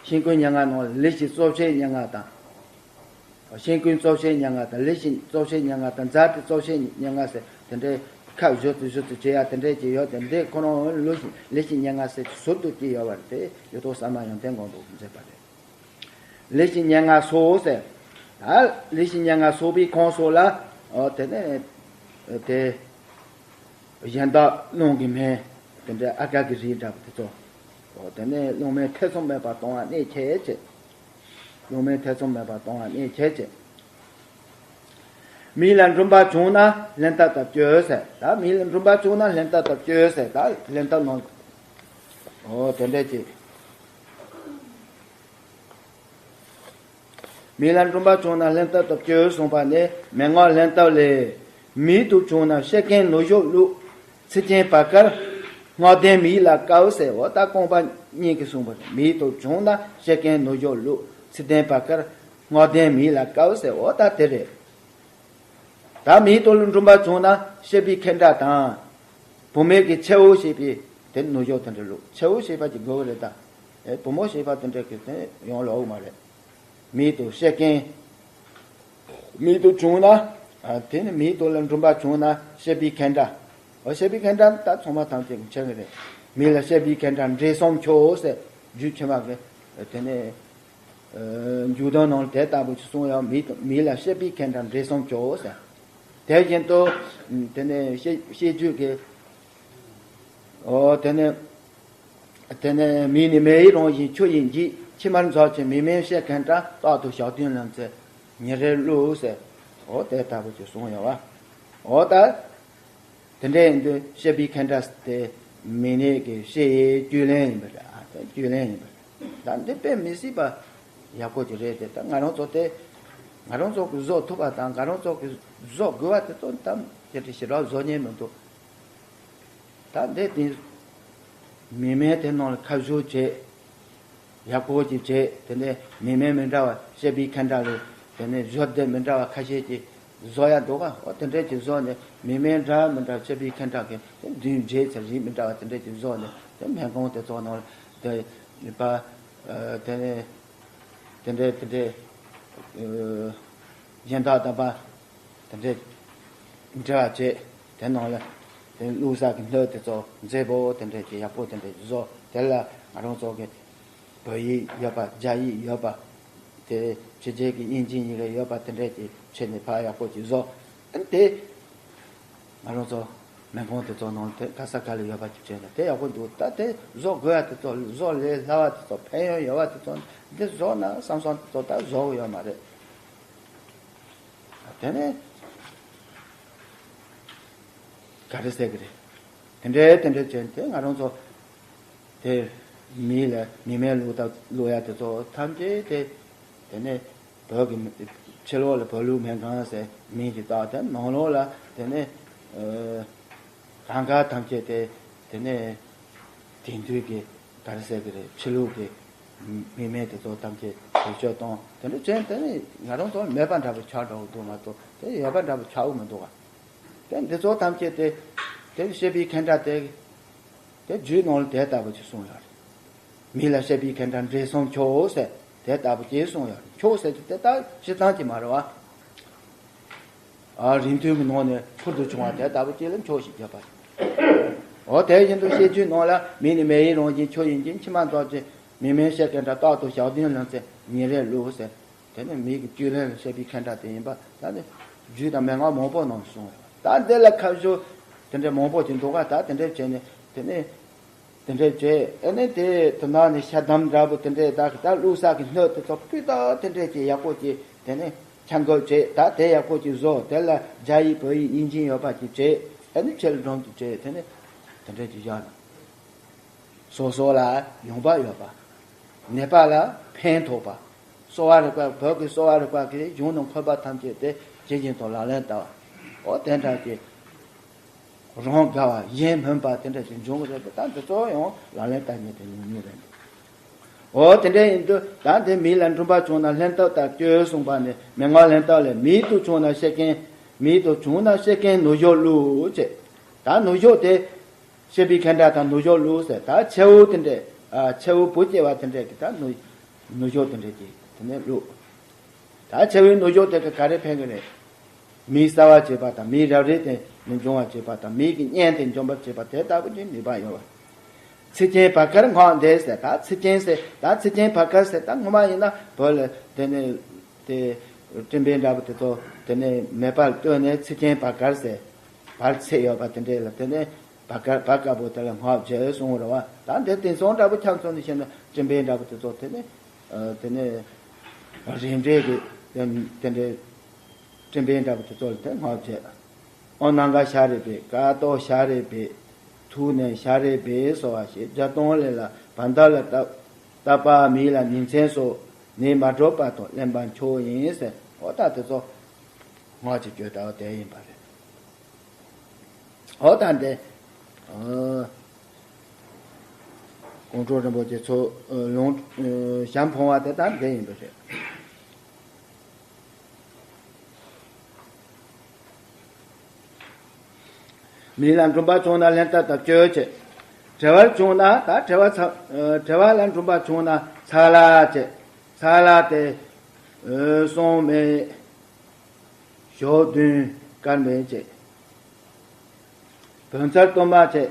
ཤིང་ཀུན་སྙན་ངག་ནང་ལུས་ཀྱི་གཙོ་ཆེ་སྙན་ངག་དང་། ཤིང་ཀུན་གཙོ་ཆེ་སྙན་ངག་དང་ལུས་ཀྱི་གཙོ་ཆེ་སྙན་ངག་དང་ཛཱ་ཏི་གཙོ་ཆེ་སྙན་ངག་ཟེར་དེ་འདྲའི་ཁ་བཞུ་ཙི་བཞུ་ཙི་བྱེད་ཡ་དེ་འདྲའི་ཅིག་ཡོད་དེ། འདི་ཁོ་རང་ལུས་ཀྱི་ལུས་ཀྱི་སྙན་ངག་ཟེར་ཟུར་དུ་ཅིག་ཡོད་པ་རེད། དེ་གཡུ་ཐོག་གསར་མ་ཡོན་ཏན་མགོན་པོས་མཛད་པ་རེད། ལུས་ཀྱི་སྙན་ངག་སོགས་ཟེར། ད་ལུས་ཀྱི་སྙན་ངག་སོགས་པའི་ཁོངས་སོགས་ལ་འོ་དེ་ནས་དེ་གཞན་དག་རླུང་གི་མེ་དེ་འདྲའི་ཨ་ཀ་གི་རིགས་འདྲ་པོ་དེ་ཚོ། འོ་དེ་ནས་རླུང་མེ་ཐེ་ཚོམ་མེད་པར་གཏོང་བ་གནད་ཆེ་བྱས། རླུང་མེ་ཐེ་ཚོམ་མེད་པར་གཏོང་བ་གནད་ཆེ་བྱས། མི་ལ་འགྲུམ་པ་བྱུང་ན་ལྷན་ཐབས་དང་སྤྱོད་ཟེར། ད་མི་ལ་འགྲུམ་པ་བྱུང་ན་ལྷན་ཐབས་དང་སྤྱོད་ཟེར། ད་ལྷན་ཐབས་ནང་། འོ་དེ་འདྲ་ཅིག་མི་ལ་འགྲུམ་པ་བྱུང་ན་ལྷན་ཐབས་དང་སྤྱོད་གསུངས་པ་ནི་མན་ངག་ལྷན་ཐབས་ལས། མི་དུ་བྱུང་ན་བཤད་མཁན་ནུ་ཞོ་བླུག་ཚིག་རྒྱན་བར་དཀར། སྔགས་ལྡན་མི་ལ་དཀའོ་ཟེར། འོ་ད་རྐང་པ་གཉིས་ཀྱིས་གསུངས་པ་རེད། མི་དུ་བྱུང་ན་བཤད་མཁན་ནུ་ཞོ་བླུག་ཚིག་ལྡན་བར་དཀར། སྔགས་ལྡན་མི་ལ་དཀའོ་ཟེར། འོ་ད་དེ་རེད། ད་མི་དུ་འགྲུམ་པ་བྱུང་ན་བཤད་པའི་ཁེན་ཏྲ་དང་། བུད་མེད་ཀྱི་ཆེ་བོ་ཞེས་པའི་དེ་ནུ་ཞོ་དེ་འདྲ་བླུག་ཆེ་བོ་ཞེས་པ་ཅིག་དགོས་ཀྱི་རེད་ད། ཨེ་བུ་མོ་ཞེས་པ་དེ་འདྲ་གི་དེ་ཡོང་ལོག་མ་རེད། མི་དུ་བཤད་མཁན། མི་དུ་བྱུང་ན། ཨ་དེ་ནི་མི་དུ་ལ་འགྲུམ་པ་བྱུང་ན་བཤད་པའི་ཁེན་ཏྲ། འོ་བཤད་པའི་ཁེན་ཏྲ་ད་ཚང་མ་ཐམས་ཅད་ཀྱི་མཁྱེན་གྱི་རེད། མི་ལ་བཤད་པའི་ཁེན་ཏྲ་འབྲས་གསུམ་མཆོག་ཟེར། རྒྱུད་ཕྱི་མ་གི་དེ་ནས་མཇུག་དོན་ནང་དེ་ལྟ་བུ་ཅིག་གསུངས་ཡོད། མི་དུ་མི་ལ་བཤད་པའི་ཁེན་ཏྲ་འབྲས་གསུམ་མཆོག་ཟེར། དེ་བཞིན་དུ་དེ་ནས་བཤད་བཤད་རྒྱུད་ཀྱི། འོ་དེ་ནས། དེ་ནས་མི་ནི་མེ་ཡི་རང་བཞིན་ཆུ་ཡི་འཇིག་ཕྱི་མར་འཛག་ཅིང་མི་མིན་བཤད་མཁན་དག་རྟག་ཏུ་ཞག་བདུན་ལན་ཚེ་ཉིན་རེར་བླུག་ཟེར། འོ་དེ་ལྟ་བུ་ཅིག་གསུངས་ཡོད་བ། འོ་ད། དེ་འདྲ་ཡིན་དུས་བཤད་པའི་ཁེན་ཏྲ་དེ་མི་ནི་གི་བཤད་ཡའི་རྒྱུད་ལན་ཡིན་པ་རེད། ཨ་དེ་རྒྱུད་ལན་ཡིན་པ་རེད། ད་འདི་དཔེ་མི་སྲིད་པ་ཡག་པོ་ཅིག་རེད་དེ། ད་ང་རང་ཚོ་དེ་ང་རང་ཚོ་གི་བཟོ་ཐུབ་པ་དང་ང་རང་ཚོ་གི་བཟོ་དགོས་པ་དེ་ཚོ་ད་ཅི་ཞེ་དྲག་བཟོ་ཉན་མི་འདུག་ད་འདི་དེ་མི་མིན་དེ་ནང་ལ་ཁ་བཞུགས་བྱས། ཡག་པོ་ཅིག་བྱས། དེ་ནས་མི་མིན་མི་འདྲ་བ་བཤད་པའི་ཁེན་ཏྲ་ལས་དེ་ནས་བཟོ་ལྡེ་མི་འདྲ་བ་ཁ་ཤས་ཅིག་བཟོ་ཡ་འདུག་ག་འོ་དེ་འདྲས་ཅིག་བཟོ་ནས་མི་མིན་འདྲ་མི་འདྲ་བཤད་པའི་ཁེན་ཏྲ་གི་དེ་མདུན་བྱས་ཚེ་རིགས་མི་འདྲ་བ་དེ་འདྲས་ཅིག་བཟོ་ནས་དེ་སྨན་ཁང་དེ་ཚོ་ནང་ལ་དེ་ནུས་པ་དེ་ནས་དེ་འདྲས་དེ་འདྲས་གཞན་དག་དམ་པ། དེ་འདྲས་འབྲེལ་བ་བྱས། དེ་ནང་ལ་དེ་བླུགས་ས་གི་སྣོད་དེ་ཚོ་མཛེས་པོ་དེ་འདྲས་ཀྱི་ཡག་པོ་དེ་འདྲས་ཀྱི་བཟོ། དེ་ལ་ང་རང་ཚོ་གི་བོད་ཡིག་ཡོད་པ། རྒྱ་ཡིག་ཡོད་པ། དེ་ཕྱི་རྒྱལ་གྱི་དབྱིན་ཇི་གཉིས་ཀ་ཡོད་པ་དེ་འདྲས་ཀྱི་ཆེད་ནས་ཕར་ཡག་པོ་ཅིག་བཟོ། ཨ་ནི་དེ་ང་རང་ཚོ་སྨན་ཁང་དེ་ཚོ་ནང་དེ་ག་ས་ག་ལ་ཡོད་པ་ཅིག་བྱས་ན་དེ་ཡག་པོ་འདུག་ད་དེ་བཟོ་དགོས་ཡ་དེ་ཚོ་བཟོ་ལས་སླ་བ་དེ་ཚོ་ཕན་ཡོན་ཡོད་པ་དེ་ཚོ་འདི་བཟོ་ན་བསམ་བསམ་དེ་ཚོ་ད་བཟོ་གི་ཡོད་མ་རེད། དེ་ནས་ག་རེ་ཟེར་གི་རེད། དེ་འདྲའི་དེ་འདྲའི་བྱས་ཏེ་ང་རང་ཚོ་དེ་མི་ལ་མི་མེད་བླུག་ད་བླུག་ཡ་དེ་ཚོ་ཐམས་ཅད་དེ་དེ་ནས་བོད་ཀྱི་ཕྱི་ལོགས་ལ་བོད་ལུགས་སྨན་ཁང་ཟེར་མིང་ཅིག་བཏགས། དེ་ནང་ལོགས་ལ་དེ་ནས་ཨ་གང་ག་ཐམས་ཅད་དེ་དེ་ནས་དེང་དུས་ཀྱི་ག་རེ་ཟེར་གི་རེད། ཕྱི་ལུགས་ཀྱི་མི་མེད་དེ་ཚོ་ཐམས་ཅད་བེད་སྤྱོད་གཏོང་། དེ་འདྲ་བྱས་དེ་ནི་ང་རང་ཚོ་མེད་པ་འདྲ་པོ་ཆགས་འགྲོ་གི་འདུག་མ་གཏོགས་དེ་ཡོད་པ་འདྲ་པོ་ཆགས་ཀྱི་མི་འདུག་ག་དེ་འདི་ཚོ་ཐམས་ཅད་དེ་དེ་བཤད་པའི་ཁེན་ཏྲ་དེ་དེ་རྒྱུད་ནང་ལ་དེ་ལྟ་བུ་ཅིག་གསུངས་ཡོད་རེད། མི་ལ་བཤད་པའི་ཁེན་ཏྲ་འབྲས་གསུམ་མཆོག་ཟེར་དེ་ལྟ་བུ་ཅིག་གསུངས་ཡོད་རེད། མཆོག་ཟེར་དུས་དེ་ལྟ་སྤྱིར་བཏང་གི་མ་རེད་བ། ཨ་རིང་ཐུང་གི་ནང་ནས་ཕུལ་དུ་བྱུང་བ་དེ་ལྟ་བུ་ཅིག་ལ་མཆོག་ཞེས་བརྗོད་པ་རེད། འོ་དེ་བཞིན་དུ་བཤད་རྒྱུད་ནང་ལ་མི་ནི་མེ་ཡི་རང་བཞིན་ཆུ་ཡི་འཇིག་ཕྱི་མ་འཛག་ཅིང་མི་མིན་བཤད་མཁན་དག་རྟག་ཏུ་ཞག་བདུན་ལན་ཚེ་ཉིན་རེར་བླུག་ཟེར། དེ་ནི་མི་གི་རྒྱུད་ལན་ལ་བཤད་པའི་ཁེན་ཏྲ་དེ་ཡིན་པ། ད་ནི་རྒྱུད་དང་མན་ངག་མང་པོ་ནང་གསུངས་ཡོད། ད་འདི་ལ་ཁ་བཞུགས་དེ་འདྲའི་མང་པོ་ཅིག་འདུག་ག་ད་དེ་འདྲའི་བྱས་ནས་དེ་ནི་དེ་འདྲའི་བྱས། ཨ་ནི་དེ་དེ་ནང་ནས་ཤ་དམ་འདྲ་པོ་དེ་འདྲའི་ད་ད་བླུགས་ས་གི་སྣོད་དེ་ཚོ་སྤུས་དག་དེ་འདྲའི་ཅིག་ཡག་པོ་ཅིག་དེ་ནི་ཆང་བཀོད་བྱས། ད་དེ་ཡག་པོ་ཅིག་བཟོ། དེ་ལ་རྒྱ་ཡིག་བོད་ཡིག་དབྱིན་ཇི་ཡོད་པ་ཅིག་བྱས། ཨ་ནི་ཆེ་ལ་སྒྲོམ་ཅིག་བྱས། དེ་ནི་དེ་འདྲའི་ཅིག་བཞག་ན། སོ་སོ་ལ་ཡོང་འབབ་ཡོད་པ། ནད་པ་ལ་ཕན་ཐོགས་པ། གསོ་བ་རིག་པ། བོད་ཀྱི་གསོ་བ་རིག་པ་གི་གཞུང་དང་འཁོད་པ་ཐམས་ཅད་དེ་ཇི་བཞིན་དུ་ལག་ལེན་བསྟར་བ། འོ་དེ་འདྲ་ཅིག་རང་དགའ་བ་གཞན་སྨོན་པ་དེ་འདྲ་ཅིག་འབྱུང་གི་རེད་པ། ད་འདི་ཚོ་ཡང་ལག་ལེན་བསྟར་མཁན་དེ་ཉུང་ཉུང་རེད་འདུག་འོ་དེ་འདྲ་ཡིན་དུས་ད་འདི་མི་ལ་འགྲུམ་པ་བྱུང་ན་ལྷན་ཐབས་དང་སྤྱོད་གསུངས་པ་ནི་མན་ངག་ལྷན་ཐབས་ལས། མི་དུ་བྱུང་ན་བཤད་མཁན། མི་དུ་བྱུང་ན་བཤད་མཁན་ནུ་ཞོ་བླུག་ཅེས། ད་ནུ་ཞོ་དེ་བཤད་པའི་ཁ་འདྲ་དང་ནུ་ཞོ་བླུག་ཟེར། ད་ཆེ་བོ་དེ་འདྲས། ཨ་ཆེ་བོ་བུ་སྐྱེ་བ་དེ་འདྲས་ཀྱི་ད་ནུ་ནུ་ཞོ་དེ་འདྲས་ཀྱི་དེ་ནས་བླུག་ད་ཆེ་བོའི་ནུ་ཞོ་དེ་ག་ག་རེ་ཕན་གི་རེད། མིའི་གསོ་བ་བྱེད་པ་དང་། མིའི་རབ་རིབ་དེ་མི་འབྱུང་བ་བྱེད་པ་དང་། མི་གི་གཉན་དེ་འཇོམས་པར་བྱེད་པ་དེ་ལྟ་བུ་ཅིག་ནུས་པ་ཡོད་པ། ཚིག་རྒྱན་བར་དཀར་སྔགས་ལྡན་ཟེར། ད་ཚིག་རྒྱན་ཟེར། ད་ཚིག་རྒྱན་བར་དཀར་ཟེར། ད་སྔོན་མ་ཡིན་ན་བོད་ལ་དེ་ནས་དེ་སྤྲིན་པའི་འདྲ་པོ་དེ་ཚོ་དེ་ནས་མེ་སྤར་བཏོན་ནས་ཚིག་རྒྱན་བར་དཀར་ཟེར། བར་ཚེས་ཡོད་པ་དེ་འདྲས་ལ་དེ་ནས་བར་དཀར་བར་དཀར་པོ་དེ་ལ་སྔགས་བརྗོད་གསུངས་རེད་བ། ད་འདི་དེང་སང་འདྲ་པོ་ཆ་མཚོན་ནས་བཤད་ན་སྤྲིན་པའི་འདྲ་པོ་དེ་ཚོ་དེ་ནས་དེ་ནས་རིམ་གྲོ་གི་དེ་འདྲས། སེམས་དཔའ་འདྲ་པོ་དེ་ཚོ་ལ་དེ་སྔགས་བྱས། ཨོ་ནམ་མཁའ་ཤ་རེ་སྦས། ཀ་ཏོ་ཤ་རེ་སྦས། ཐུགས་ནི་ཤ་རེ་སྦས་སོ་བ་ཞེས་བརྒྱ་སྟོང་ལས་ལ་བར་མདའ་ལ་བཏབ། བཏབ་པ་མི་ལ་ཉིན་མཚན་སོགས་ནད་མ་འགྲོ་བར་དུ་ལེན་པ་མཆོག་ཡིན་ཟེར། ཨོ་ད་དེ་ཚོ་སྔགས་ཀྱི་བརྗོད་བྱ་དེ་ཡིན་པ་རེད། ཨོ་ད་འདི་ཨོ་ཀོང་སྤྲུལ་རིན་པོ་ཆེ་ཚོ་ལུང་ཞྭ་འཕངས་པ་དེ་ད་འདི་ཡིན་པ་རེད། མི་ལ་འགྲོན་པ་བྱུང་ན་ལན་བཏབ་དང་བཅོལ་བྱེད། བྲེལ་བར་བྱུང་ན་ད་བྲེལ་བ་ཚ་བྲེལ་བ་ལ་འགྲོན་པ་བྱུང་ན་ཚ་ལ་བྱེད། ཚ་ལ་སྟེ། ཨོ་སྲུང་མའི་ཞོ་བདུན་དཀར་མེ་བྱེད། བོད་ཚར་གཏོར་མ་བྱེད།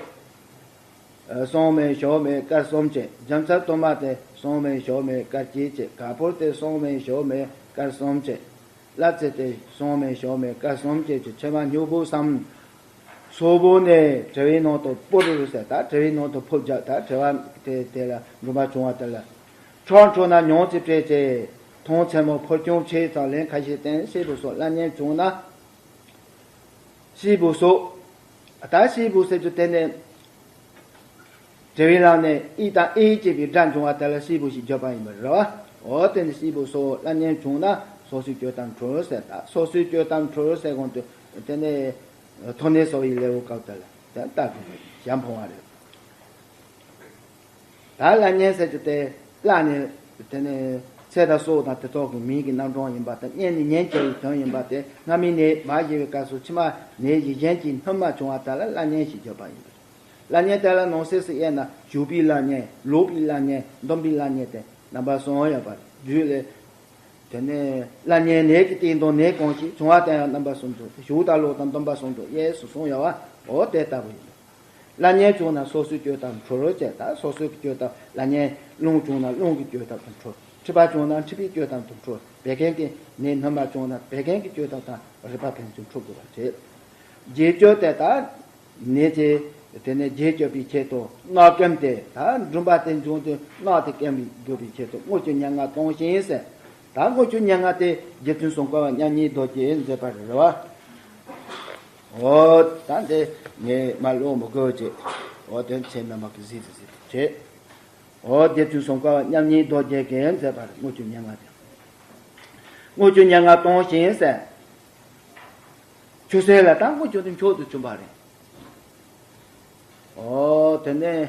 སྲུང་མའི་ཞོ་མེ་དཀར་གསུམ་བྱེད། རྒྱ་མཚར་གཏོར་མ་སྟེ་སྲུང་མའི་ཞོ་མེ་དཀར་གཅིག་བྱེད། ག་ཕོར་སྟེ་སྲུང་མའི་ཞོ་མེ་དཀར་གསུམ་བྱེད། བླ་རྩེ་སྟེ་སྲུང་མའི་ཞོ་མེ་དཀར་གསུམ་བྱེད་ཀྱི་ཕྱེ་མ་སྨྱུ་གུ་བསམ། སོག་པོ་ནས་བྲེལ་བའི་ནང་དུ་སྤོ་རུ་ཟེར། ད་བྲེལ་བའི་ནང་དུ་ཕོབ་རྒྱག་ད་བྲེལ་བ་དེ་དེ་ལ་འགྲོན་པ་བྱུང་བ་དེ་ལ། ཁྲག་འཕྲོ་ན་མྱང་ཙེ་སྤྲད་ཅེས། མཐོང་མཚན་མོ་ཕོ་སྐྱོང་ཆེ་ཙང་ལན་ཁ་ཤས་བསྟན། སྐྱེས་བུ་སོགས་བླ་གཉན་བྱུང་ན། སྐྱེས་བུ་སོགས། ད་སྐྱེས་བུ་ཟེར་རྒྱུ་དེ་ནི། བྲེལ་བའི་ལམ་ནས་ཨི་དང་ཨི་སྐྱེས་པའི་སྒྲ་འབྱུང་བ་དེ་ལ་སྐྱེས་བུ་ཞེས་བརྗོད་པ་ཡིན་པ་རེད་བ། འོ་དེ་ནི་སྐྱེས་བུ་སོགས་བླ་གཉན་བྱུང་ན་སོ་སོའི་སྐྱོན་དང་འཁྲུལ་ཟེར། ད་སོ་སོའི་སྐྱོན་དང་འཁྲུལ་ཟེར་གོང་དུ་དེ་ནི་ཐོག་ནས་སོ་ཡི་ལེའུ་སྐབས་དེ་ལ་དེ་ལྟ་དགོས་པའི་ཞྭ་འཕངས་པ་རེད། ད་བླ་གཉན་ཟེར་རྒྱུ་དེ་བླ་ནི་དེ་ནི་ཚེ་དང་སྲོག་དང་དེ་ཚོ་གི་མིང་གི་རྣམ་གྲངས་ཡིན་པ་དང་། གཉན་ནི་ཉེན་ཆེ་བའི་དོན་ཡིན་པ་དེ། སྔ་མའི་ནད་མ་ཞི་བའི་སྐབས་སུ་ཕྱི་མ་ནད་ཀྱི་གཞན་གྱིས་སྣོན་མ་བྱུང་བ་དག་ལ་བླ་གཉན་ཞེས་བརྗོད་པ་ཡིན་པ་རེད། བླ་གཉན་དེ་ལ་ནང་གསེས་སུ་དབྱེ་ན་བྱུག་པའི་བླ་གཉན། ལོག་པའི་བླ་གཉན། འདོམས་པའི་བླ་གཉན་ཏེ་རྣམ་པ་གསུམ་ཡོད་པ་རེད། རྒྱུད་ལས། དེ་ནས་བླ་གཉན་ནད་ཀྱི་སྟེང་དུ་ནད་གང་ཞིག་བྱུང་བ་དེ་ཡང་རྣམ་པ་གསུམ་དུ། བྱུག་དང་ལོག་དང་འདོམས་པ་གསུམ་དུ་དབྱེ་སུ་གསུངས་ཡོད་པ། འོ་དེ་ལྟ་བུ་ཡིན། བླ་གཉན་བྱུང་ན་སོ་སོའི་སྐྱོན་དང་འཁྲུལ་བྱེད། ད་སོ་སོའི་སྐྱོན་དང་། བླ་གཉན་རླུང་བྱུང་ན་རླུང་གི་སྐྱོན་དང་འཁྲུལ། མཁྲིས་པ་བྱུང་ན་མཁྲིས་པའི་སྐྱོན་དང་འཁྲུལ། བད་ཀན་གྱི་ནད་སྣོན་པ་བྱུང་ན་བད་ཀན་གྱི་སྐྱོན་དང་དང་རིག་པ་ཕན་ཚུན་འཁྲུལ་དགོས་པ་བྱེད། རྗེས་སྐྱོན་དེ་དག་ནད་ཀྱི་དེ་ནས་རྗེས་སྐྱོབ་པའི་ཆེད་དུ་རྣག་སྐེམ་སྟེ། ད་འགྲོན་པ་དེ་འབྱུང་དུས་རྣག་དེ་སྐེམ་པའི་དགོས་པའི་ཆེད་དུ་དངུལ་ཆུ་ཉེར་ལྔ་གཏོང་ཞིང་ཟེར། ད་དངུལ་ཆུ་ཉེར་ལྔ་དེ་རྗེ་བཙུན་སུམ་མཁའ་པ་མཉམ་ཉིད་རྡོ་རྗེས་མཛད་པ་རེད་བ། འོ་ད་འདི་ངས་མ་ཀློག་མི་དགོས་ཀྱི། འོ་དེ་ཚེ་རྣམ་པ་གི་གཟིགས་སུ་གཟིགས་པ་བྱེད། འོ་རྗེ་བཙུན་སུམ་མཁའ་པ་མཉམ་ཉིད་རྡོ་རྗེ་གིས་མཛད་པ་རེད། དངུལ་ཆུ་ཉེར་ལྔ་དེ། དངུལ་ཆུ་ཉེར་ལྔ་གཏོང་ཞིང་ཟེར། ཆུ་སེར་ལ་ད་དངུལ་ཆུ་དེ་མཆོག་ཏུ་བྱུང་བ་རེད། ཨོ་དེ་ནས་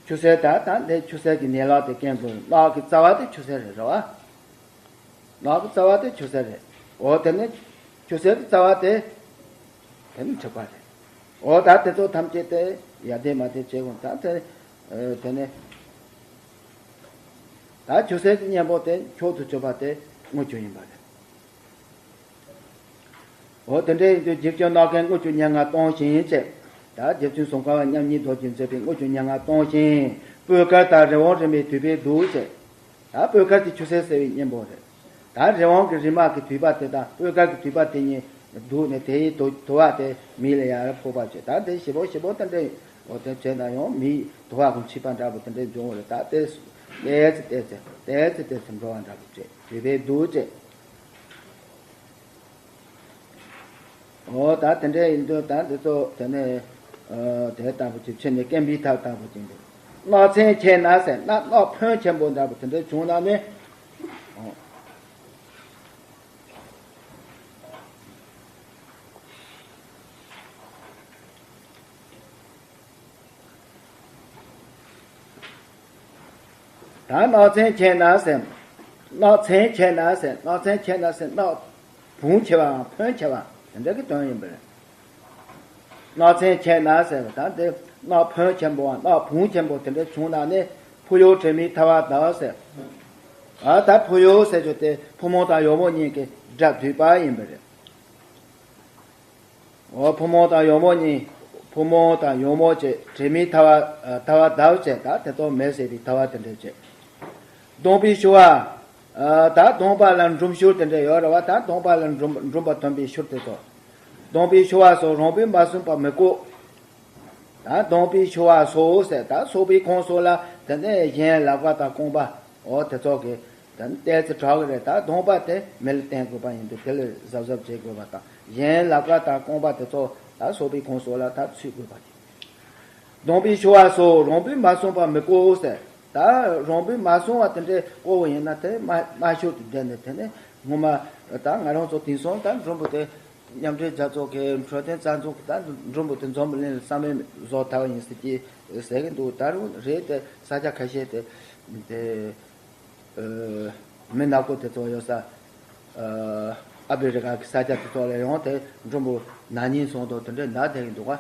ཆུ་སེར་ད་ད་འདི་ཆུ་སེར་གྱི་ནད་ལ་དེ་སྐྱེན་དགོས། རྣག་གི་རྩ་བ་དེ་ཆུ་སེར་རེད་རེད་བ། རྣག་གི་རྩ་བ་དེ་ཆུ་སེར་རེད། ཨོ་དེ་ནས་ཆུ་སེར་གྱི་རྩ་བ་དེ་དེ་ནི་མཁྲིས་པ་རེད། ཨོ་ད་དེ་ཚོ་ཐམས་ཅད་དེ་ཡ་དེ་མ་དེ་བྱེད་དགོས། ད་དེ་དེ་ནས་ད་ཆུ་སེར་གྱི་གཉེན་པོ་དེ་མཆོག་ཏུ་གྱུར་པ་དེ་དངུལ་ཆུ་ཡིན་པ་རེད། འོ་དེ་འདྲ་ཡིན་དུས་རྗེ་བཙུན་རྣག་སྐེམ་དངུལ་ཆུ་ཉེར་ལྔ་གཏོང་ཞིང་བྱས། ད་རྗེ་བཙུན་སུམ་མཁའ་པ་མཉམ་ཉིད་རྡོ་རྗེས་མཛད་པའི་དངུལ་ཆུ་ཉེར་ལྔ་གཏོང་ཞིང་། སྤོས་དཀར་དང་རི་བོང་རིལ་མའི་དུད་པས་བདུག་བྱས། ད་སྤོས་དཀར་གྱི་ཆུ་སེར་ཟེར་བའི་གཉེན་པོ་རེད། ད་རི་བོང་གི་རིལ་མ་གི་དུད་པ་དེ་དང་སྤོས་དཀར་གྱི་དུད་པ་དེ་གཉིས་བདུག་ནས་དེའི་དུ་དུ་བ་དེ་མི་ལ་ཡར་ཕོག་པ་བྱས། ད་དེ་ཞིབ་པོ་ཞིབ་པོ་དེ་འདྲ་འོ་དེ་བྱས་ན་ཡང་མིའི་དུ་བ་གི་མཁྲིས་པ་འདྲ་པོ་དེ་འདྲ་འབྱུང་བ་རེད། ད་དེ་ཏོག་ཙམ་ཏོག་ཙམ་ཏོག་ཙམ་ཏོག་ཙམ་འགྲོ་བ་འདྲ་པོ་བྱས། དུད་པས་བདུག་བྱས། འོ་ད་དེ་འདྲ་ཡིན་དུས་ད་འདི་ཚོ་དེ་ནས་ཨ་དེ་ལྟ་བུ་ཅིག་བྱས་ནས་སྐེམ་པའི་ཐབས་ལྟ་བུ་ཅིག་འདུག་རྣག་ཚན་ཆད་ན་ཟེར་ན་རྣག་ཕོན་ཆེན་པོ་འདྲ་པོ་དེ་འདྲ་བྱུང་ན་ནི། འོ། ད་རྣག་ཚན་ཆད་ན་ཟེར། རྣག་ཚན་ཆད་ན་ཟེར། རྣག་ཚན་ཆད་ན་ཟེར། རྣག་བུང་ཆེ་བའམ་ཕོན་ཆེ་བ་དེ་འདྲ་གི་དོན་ཡིན་པ་རེད། རྣག་ཚན་ཆད་ན་ཟེར་བ་ད་དེ་རྣག་ཕོན་ཆེན་པོའམ་རྣག་བུང་ཆེན་པོ་དེ་འདྲ་བྱུང་ན་ནི་ཕོ་ཡོ་དྲི་མའི་ཐལ་བ་དག་ཟེར། ཨ་ད་ཕོ་ཡོ་ཟེར་རྒྱུ་དེ་ཕོ་མོ་དང་ཡོ་མོ་གཉིས་ཀྱི་དགྲ་བསྡུས་པ་ཡིན་པ་རེད། འོ་ཕོ་མོ་དང་ཡོ་མོ་གཉིས། ཕོ་མོ་དང་ཡོ་མོ་བཅས་དྲི་མའི་ཐལ་བ་ཨ་ཐལ་བ་དག་བཅས་ད་དེ་ཚོ་མེ་བསད་པའི་ཐལ་བ་དེ་འདྲ་བཅས། གདོང་པའི་ཤུ་བ། ཨ་ད་གདོང་པ་ལ་འབྲུམ་ཤུར་དེ་འདྲ་ཡོད་རེད་བ། ད་གདོང་པ་ལ་འབྲུམ་འབྲུམ་པ་ཐོན་པའི་ཤུར་དེ་ཚོ། གདོང་པའི་ཤུ་བ་སོགས་རང་བས་མ་བཟུང་བ་མི་བཀོག་ད་གདོང་པའི་ཤུ་བ་སོགས་ཟེར། ད་སོགས་པའི་ཁོངས་སོགས་ལ་དེ་ནས་གཞན་ལག་པ་དང་རྐང་པ། འོ་དེ་ཚོ་གི་ ད་ནི་ཏོག་ཙམ་དྲག་གི་རེད། ད་གདོང་པ་དེ་མེ་ལ་བསྟན་དགོས་པ་ཡིན་དུས་དེ་ལ་གཟབ་གཟབ་བྱེད་དགོས་པ་དང་། གཞན་ལག་པ་དང་རྐང་པ་དེ་ཚོ་ད་སོ་པའི་གོང་སོ་ལ་ད་ཚུད་དགོས་པ་རེད། གདོང་པའི་ཤོར་བ་སོགས་རང་འབུལ་མ་སོང་བར་མི་བཀོལ་ཟེར། ད་རང་འབུལ་མ་སོང་བ་དེ་འདྲའི་བཀོལ་བ་ཡིན་ན་དེ་མ་མ་ཤོར་དུ་བསྡད་ནས། དེ་ནས་ངོ་མ་ད་ང་རང་ཚོ་དེང་སང་ད་མགྲོན་པོ་དེ་མཉམ་འབྲེལ་རྒྱལ་ཚོགས་ཀྱི་འཕྲོད་བསྟེན་རྩ་འཛུགས་ཀྱི་ད་མགྲོན་པོ་དེ་འཛོམས་པ་ལེན་ལ་བསམ་ཡས་བཟོ་ཐལ་བ་ཡིན་ཟེར་གྱི་ཟེར་གྱི་འདུག་ད་རུང་རེད་དེ། ས་ཆ་ཁ་ཤས་དེ་དེ་མི་ནག་པོ་དེ་ཚོ་ཡོད་ས། ཨ་ཕི་རི་ཀ་གི་ས་ཆ་དེ་ཚོ་ལ་ཡང་དེ་མགྲོན་པོ་ན་ནིང་སོང་དུས་དེ་འདྲའི་ན་བསྡད་ཀྱི་འདུག་ག་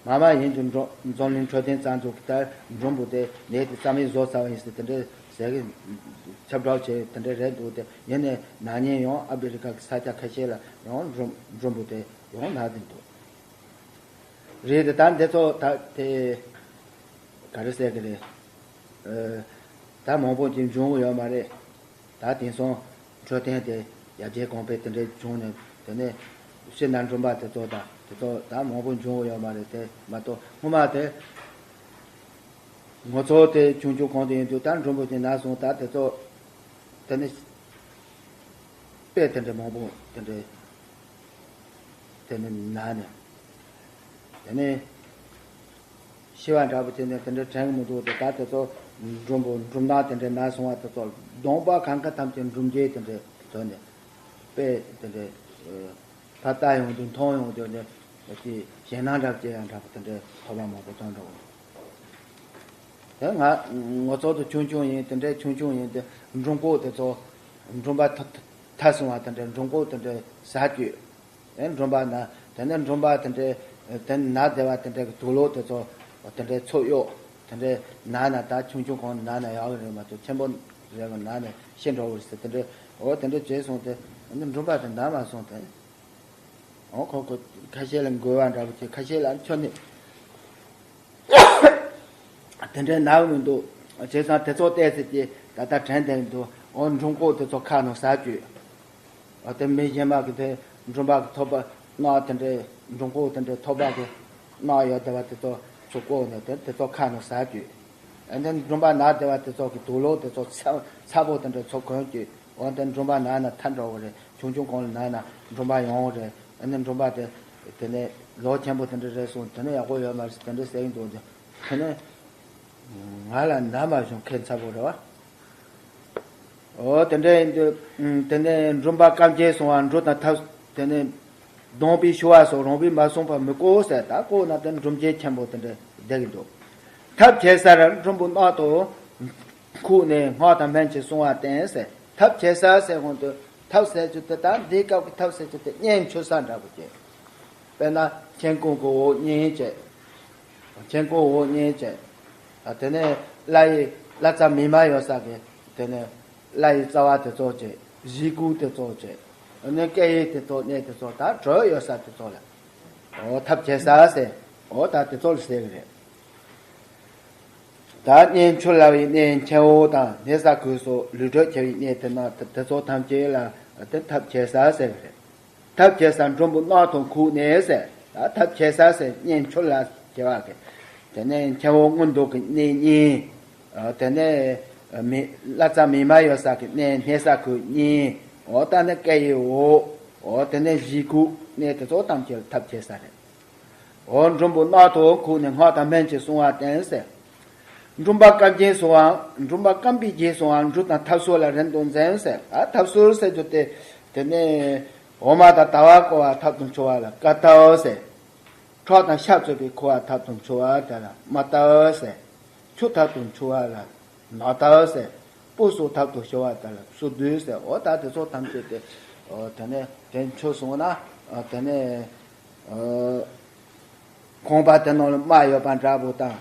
མ་མ་ཡིན་གྱི་འགྲོ་འཛམ་གླིང་འཕྲོད་བསྟེན་རྩ་འཛུགས་ཀྱི་ལྟར་མགྲོན་པོ་དེ་ནད་དེ་རྩ་མེད་བཟོ་ཚར་བ་ཡིན་ཟེར་དེ་འདྲའི་ཟེར་གི་ཁྱབ་བསྒྲགས་བྱས་དེ་འདྲའི་རེད་འདུག་དེ་ཡིན་ནའི་ན་ནིང་ཡང་ཨ་ཕི་རི་ཀ་གི་ས་ཆ་ཁ་ཤས་ལ་ཡང་མགྲོན་མགྲོན་པོ་དེ་ཡང་ན་བསྡད་འདུག་རེད་དེ། ད་འདི་ཚོ་ད་དེ་ག་རེ་ཟེར་གི་རེད། ཨ་ད་མང་པོ་ཅིག་འབྱུང་གི་ཡོད་མ་རེད། ད་དེང་སང་འཕྲོད་བསྟེན་དེ་ཡར་རྒྱས་གོང་འཕེལ་དེ་འདྲའི་བྱུང་ནས། དེ་ནས་ཕྱི་ནང་འགྲོན་པ་དེ་ཚོ་དང་དེ་ཚོ་ད་མང་པོ་འབྱུང་གི་ཡོད་མ་རེད། དེ་མ་གཏོགས་སྔོན་མ་དེ་ངོ་ཚོ་དེ་ཆུང་ཆུང་གང་དུ་ཡིན་དུས་ད་མགྲོན་པོ་དེ་ན་སོང་། ད་དེ་ཚོ་དེ་ནས་དཔེ་དེ་འདྲ་མང་པོ་དེ་འདྲ་དེ་ནས་ན་ནས་དེ་ནས་ཤི་བ་འདྲ་པོ་དེ་ནས་དེ་འདྲ་དྲན་གི་མི་འདུག་དེ་ད་དེ་ཚོ་མགྲོན་པོ་མགྲོན་ནག་དེ་འདྲ་ན་སོང་བ་དེ་ཚོ་གདོང་པ་གང་ག་ཐམས་ཅད་འབྲུམ་སྐྱེས་དེ་འདྲ་དོན་ནས་དཔེ་དེ་འདྲ་ཕར་ལྟ་ཡོང་དུས་མཐོང་ཡོང་དུས་ནས་དེ་ཞེད་སྣང་འདྲ་སྐྱེ་ཡང་འདྲ་པོ་དེ་འདྲ་ཐོག་མ་མང་པོ་མཐོང་འགྲོ། དེ་ང་ངོ་ཚོ་དུ་ཆུང་ཆུང་ཡིན། དེ་འདྲའི་ཆུང་ཆུང་ཡིན་དེ་མགྲོན་ཁོག་དེ་ཚོ་མགྲོན་པ་ཐ་ཐ་སོང་བ་དེ་འདྲའི་མགྲོན་ཁོག་དེ་འདྲའི་ཟ་བཅུག་ཨེ་མགྲོན་པ་ན། དེ་ནས་མགྲོན་པ་དེ་འདྲའི་དེ་ན་བསྡད་པ་དེ་འདྲའི་གི་དུག་ལོག་དེ་ཚོ་དེ་འདྲའི་ཚུར་གཡུག་དེ་འདྲའི་ན་ན་ད་ཆུང་ཆུང་གང་ན་ན་ཡག་གི་རེད་མ་གཏོགས་ཆེན་པོ་རེད་གི་ན་ནས་ཤི་འགྲོ་གི་རེད་ཟེར། དེ་འདྲའི་འོ་དེ་འདྲའི་བྱས་སོང་དེ་མགྲོན་པ་དེ་ན་མ་སོང་དེ། འོ་ཁོ་ཁོ་ཁ་ཤས་ལ་འགོས་པ་འདྲ་པོ་བྱས། ཁ་ཤས་ལ་ཁྱོན་ནས་དེ་འདྲའི་ནག་མི་འདུག་བྱས་ཙང་དེ་ཚོ་བལྟས་ཚེ་དེ་ད་ལྟ་དྲན་བསྡད་འདུག་འོ་མགྲོན་ཁོག་དེ་ཚོ་ཁ་ནང་ཟ་བཅུག་འོ་དེ་མི་གཞན་མ་གི་དེ་མགྲོན་པ་གི་ཐོད་པ་རྣག་དེ་འདྲའི་མགྲོན་ཁོག་དེ་འདྲའི་ཐོད་པ་གི་རྣག་ཡོད་བསྡད་པ་དེ་ཚོ་ཚུར་བཀོག་ནས་དེ་དེ་ཚོ་ཁ་ནང་ཟ་བཅུག་ཨ་ནི་མགྲོན་པ་ན་བསྡད་པ་དེ་ཚོ་གི་དུག་ལོག་དེ་ཚོ་ཚ་ཚ་པོ་དེ་འདྲ་ཚོ་གོན་བཅུག་འོ་དེ་མགྲོན་པ་ན་ན་ཐར་འགྲོ་གི་རེད། ཆུང་ཆུང་གང་ལ་ན་ན་མགྲོན་པ་ཡོང་གི་རེད། ཨ་ནི་མགྲོན་པ་དེ་དེ་ནས་ལོ་ཆེན་པོ་དེ་འདྲ་རེད་སོང་། དེ་ནས་ཡག་པོ་ཡོད་མ་རེད་དེ་འདྲ་ཟེར་གྱི་འདུག་དེ་དེ་ནས་ང་ལ་ན་མ་བྱུང་ཁྱད་མཚར་པོ་རེད་བ། འོ་དེ་འདྲ་ཡིན་དུས་དེ་ནས་མགྲོན་པ་སྐམ་སྐྱེས་སོང་བ་འབྲུ་དང་ཐབ་དེ་ནས་གདོང་པའི་ཤོར་བ་སོགས་རང་འབུལ་མ་སོང་བར་མི་བཀོལ་ཟེར། ད་བཀོལ་ན་དེ་འབྲུམ་སྐྱེས་ཆེན་པོ་དེ་འདྲ་བསྡད་ཀྱི་འདུག་ཐབས་ཆེ་སར་མགྲོན་པོ་རྣག་ཏུ་ཁུག་ནས་སྔགས་དང་སྨན་གྱིས་བསྲུང་བ་བསྟན་ཟེར། ཐབས་ཆེ་ས་ཟེར་གོང་དུ་ཐབས་ཟེར་རྒྱུ་དེ་ད་འདིའི་སྐབས་ཀྱི་ཐབས་ཟེར་རྒྱུ་དེ་གཉེན་འཕྲོད་ས་འདྲ་པོ་ཅིག་དཔེར་ན་མཆན་ཁུང་གི་འོག་གཉེན་བྱས། མཆན་ཁུང་འོག་གཉེན་བྱས། ཨ་དེ་ནས་བླ་ཡི་བླ་རྩ་མིག་དམར་ཡོད་ས་གི་དེ་ནས་བླ་ཡི་རྩ་བ་དེ་ཚོ་བྱས། བཞེས་སྒོ་དེ་ཚོ་བྱས། ཨ་ནི་སྐེ་ཡི་དེ་ཚོ་གནས་དེ་ཚོ་ད་དྲོད་ཡོད་ས་དེ་ཚོ་ལ་འོ་ཐབས་ཆེ་ས་ཟེར། འོ་ད་དེ་ཚོ་ལ་ཟེར་གི་རེད། ད་གཉེན་འཕྲོད་སླ་བའི་གནས་མཆན་འོག་དང་ནད་ས་ཁུག་སོགས་ལུས་དྲོད་ཆེ་བའི་གནས་དེ་ན་དེ་ཚོ་ཐམས་ཅད་ལ་དེ་ཐབས་ཆེ་ས་ཟེར་གི་རེད། ཐབས་ཆེ་ས་མགྲོན་པོ་རྣག་ཏུ་ཁུག་ནས་ཟེར། ད་ཐབས་ཆེ་ས་ཟེར་གཉེན་འཕྲོད་སླ་བྱེད་པ་གི་དེ་ནས་མཆན་འོག་མངོན་འདོད་ཀྱི་གནས་གཉིས། ཨ་དེ་ནས་མི་བླ་རྩ་མིག་དམར་ཡོད་ས་གི་གནས་ནད་ས་ཁུག་གཉིས། འོ་ད་ནི་སྐེ་ཡི་འོག་འོ་དེ་ནས་བཞེས་སྒོ་གནས་དེ་ཚོ་ཐམས་ཅད་ཐབས་ཆེ་ས་རེད། འོ་མགྲོན་པོ་རྣག་ཏུ་ཁུག་ནས་སྔགས་དང་སྨན་གྱིས་བསྲུང་བ་བསྟན་ཟེར། མགྲོན་པ་སྐམ་རྗེས་སུའང་མགྲོན་པ་སྐམ་པའི་རྗེས་སུའང་འབྲུ་དང་ཐབ་སོལ་ལ་རིམ་དུ་འཛིན་ཟེར། ཨ་ཐབ་སོལ་ཟེར་རྒྱུ་དེ་དེ་ནས་འོ་མ་དང་དར་བ་བསྐོལ་བ་ཐབ་ཏུ་འཁྱུ་བ་ལ་ཀ་ཏའོ་ཟེར། ཁྲག་དང་ཤ་བཙོས་པའི་ཁུ་བ་ཐབ་ཏུ་འཁྱུ་བ་དེ་ལ་མ་ཏའོ་ཟེར། ཆུ་ཐབ་ཏུ་འཁྱུ་བ་ལ་ན་ཏའོ་ཟེར། སྤོས་སོགས་ཐབ་ཏུ་བྱུག་པ་དེ་ལ་སུ་དུ་ཟེར། འོ་ད་དེ་ཚོ་ཐམས་ཅད་དེ་འོ་དེ་ནས་དེ་འཁྱུ་སོང་ན་འོ་དེ་ནས་ཨ་ཁང་པ་དེ་ནང་ལ་རྨ་ཡོད་པ་འདྲ་པོ་དང་།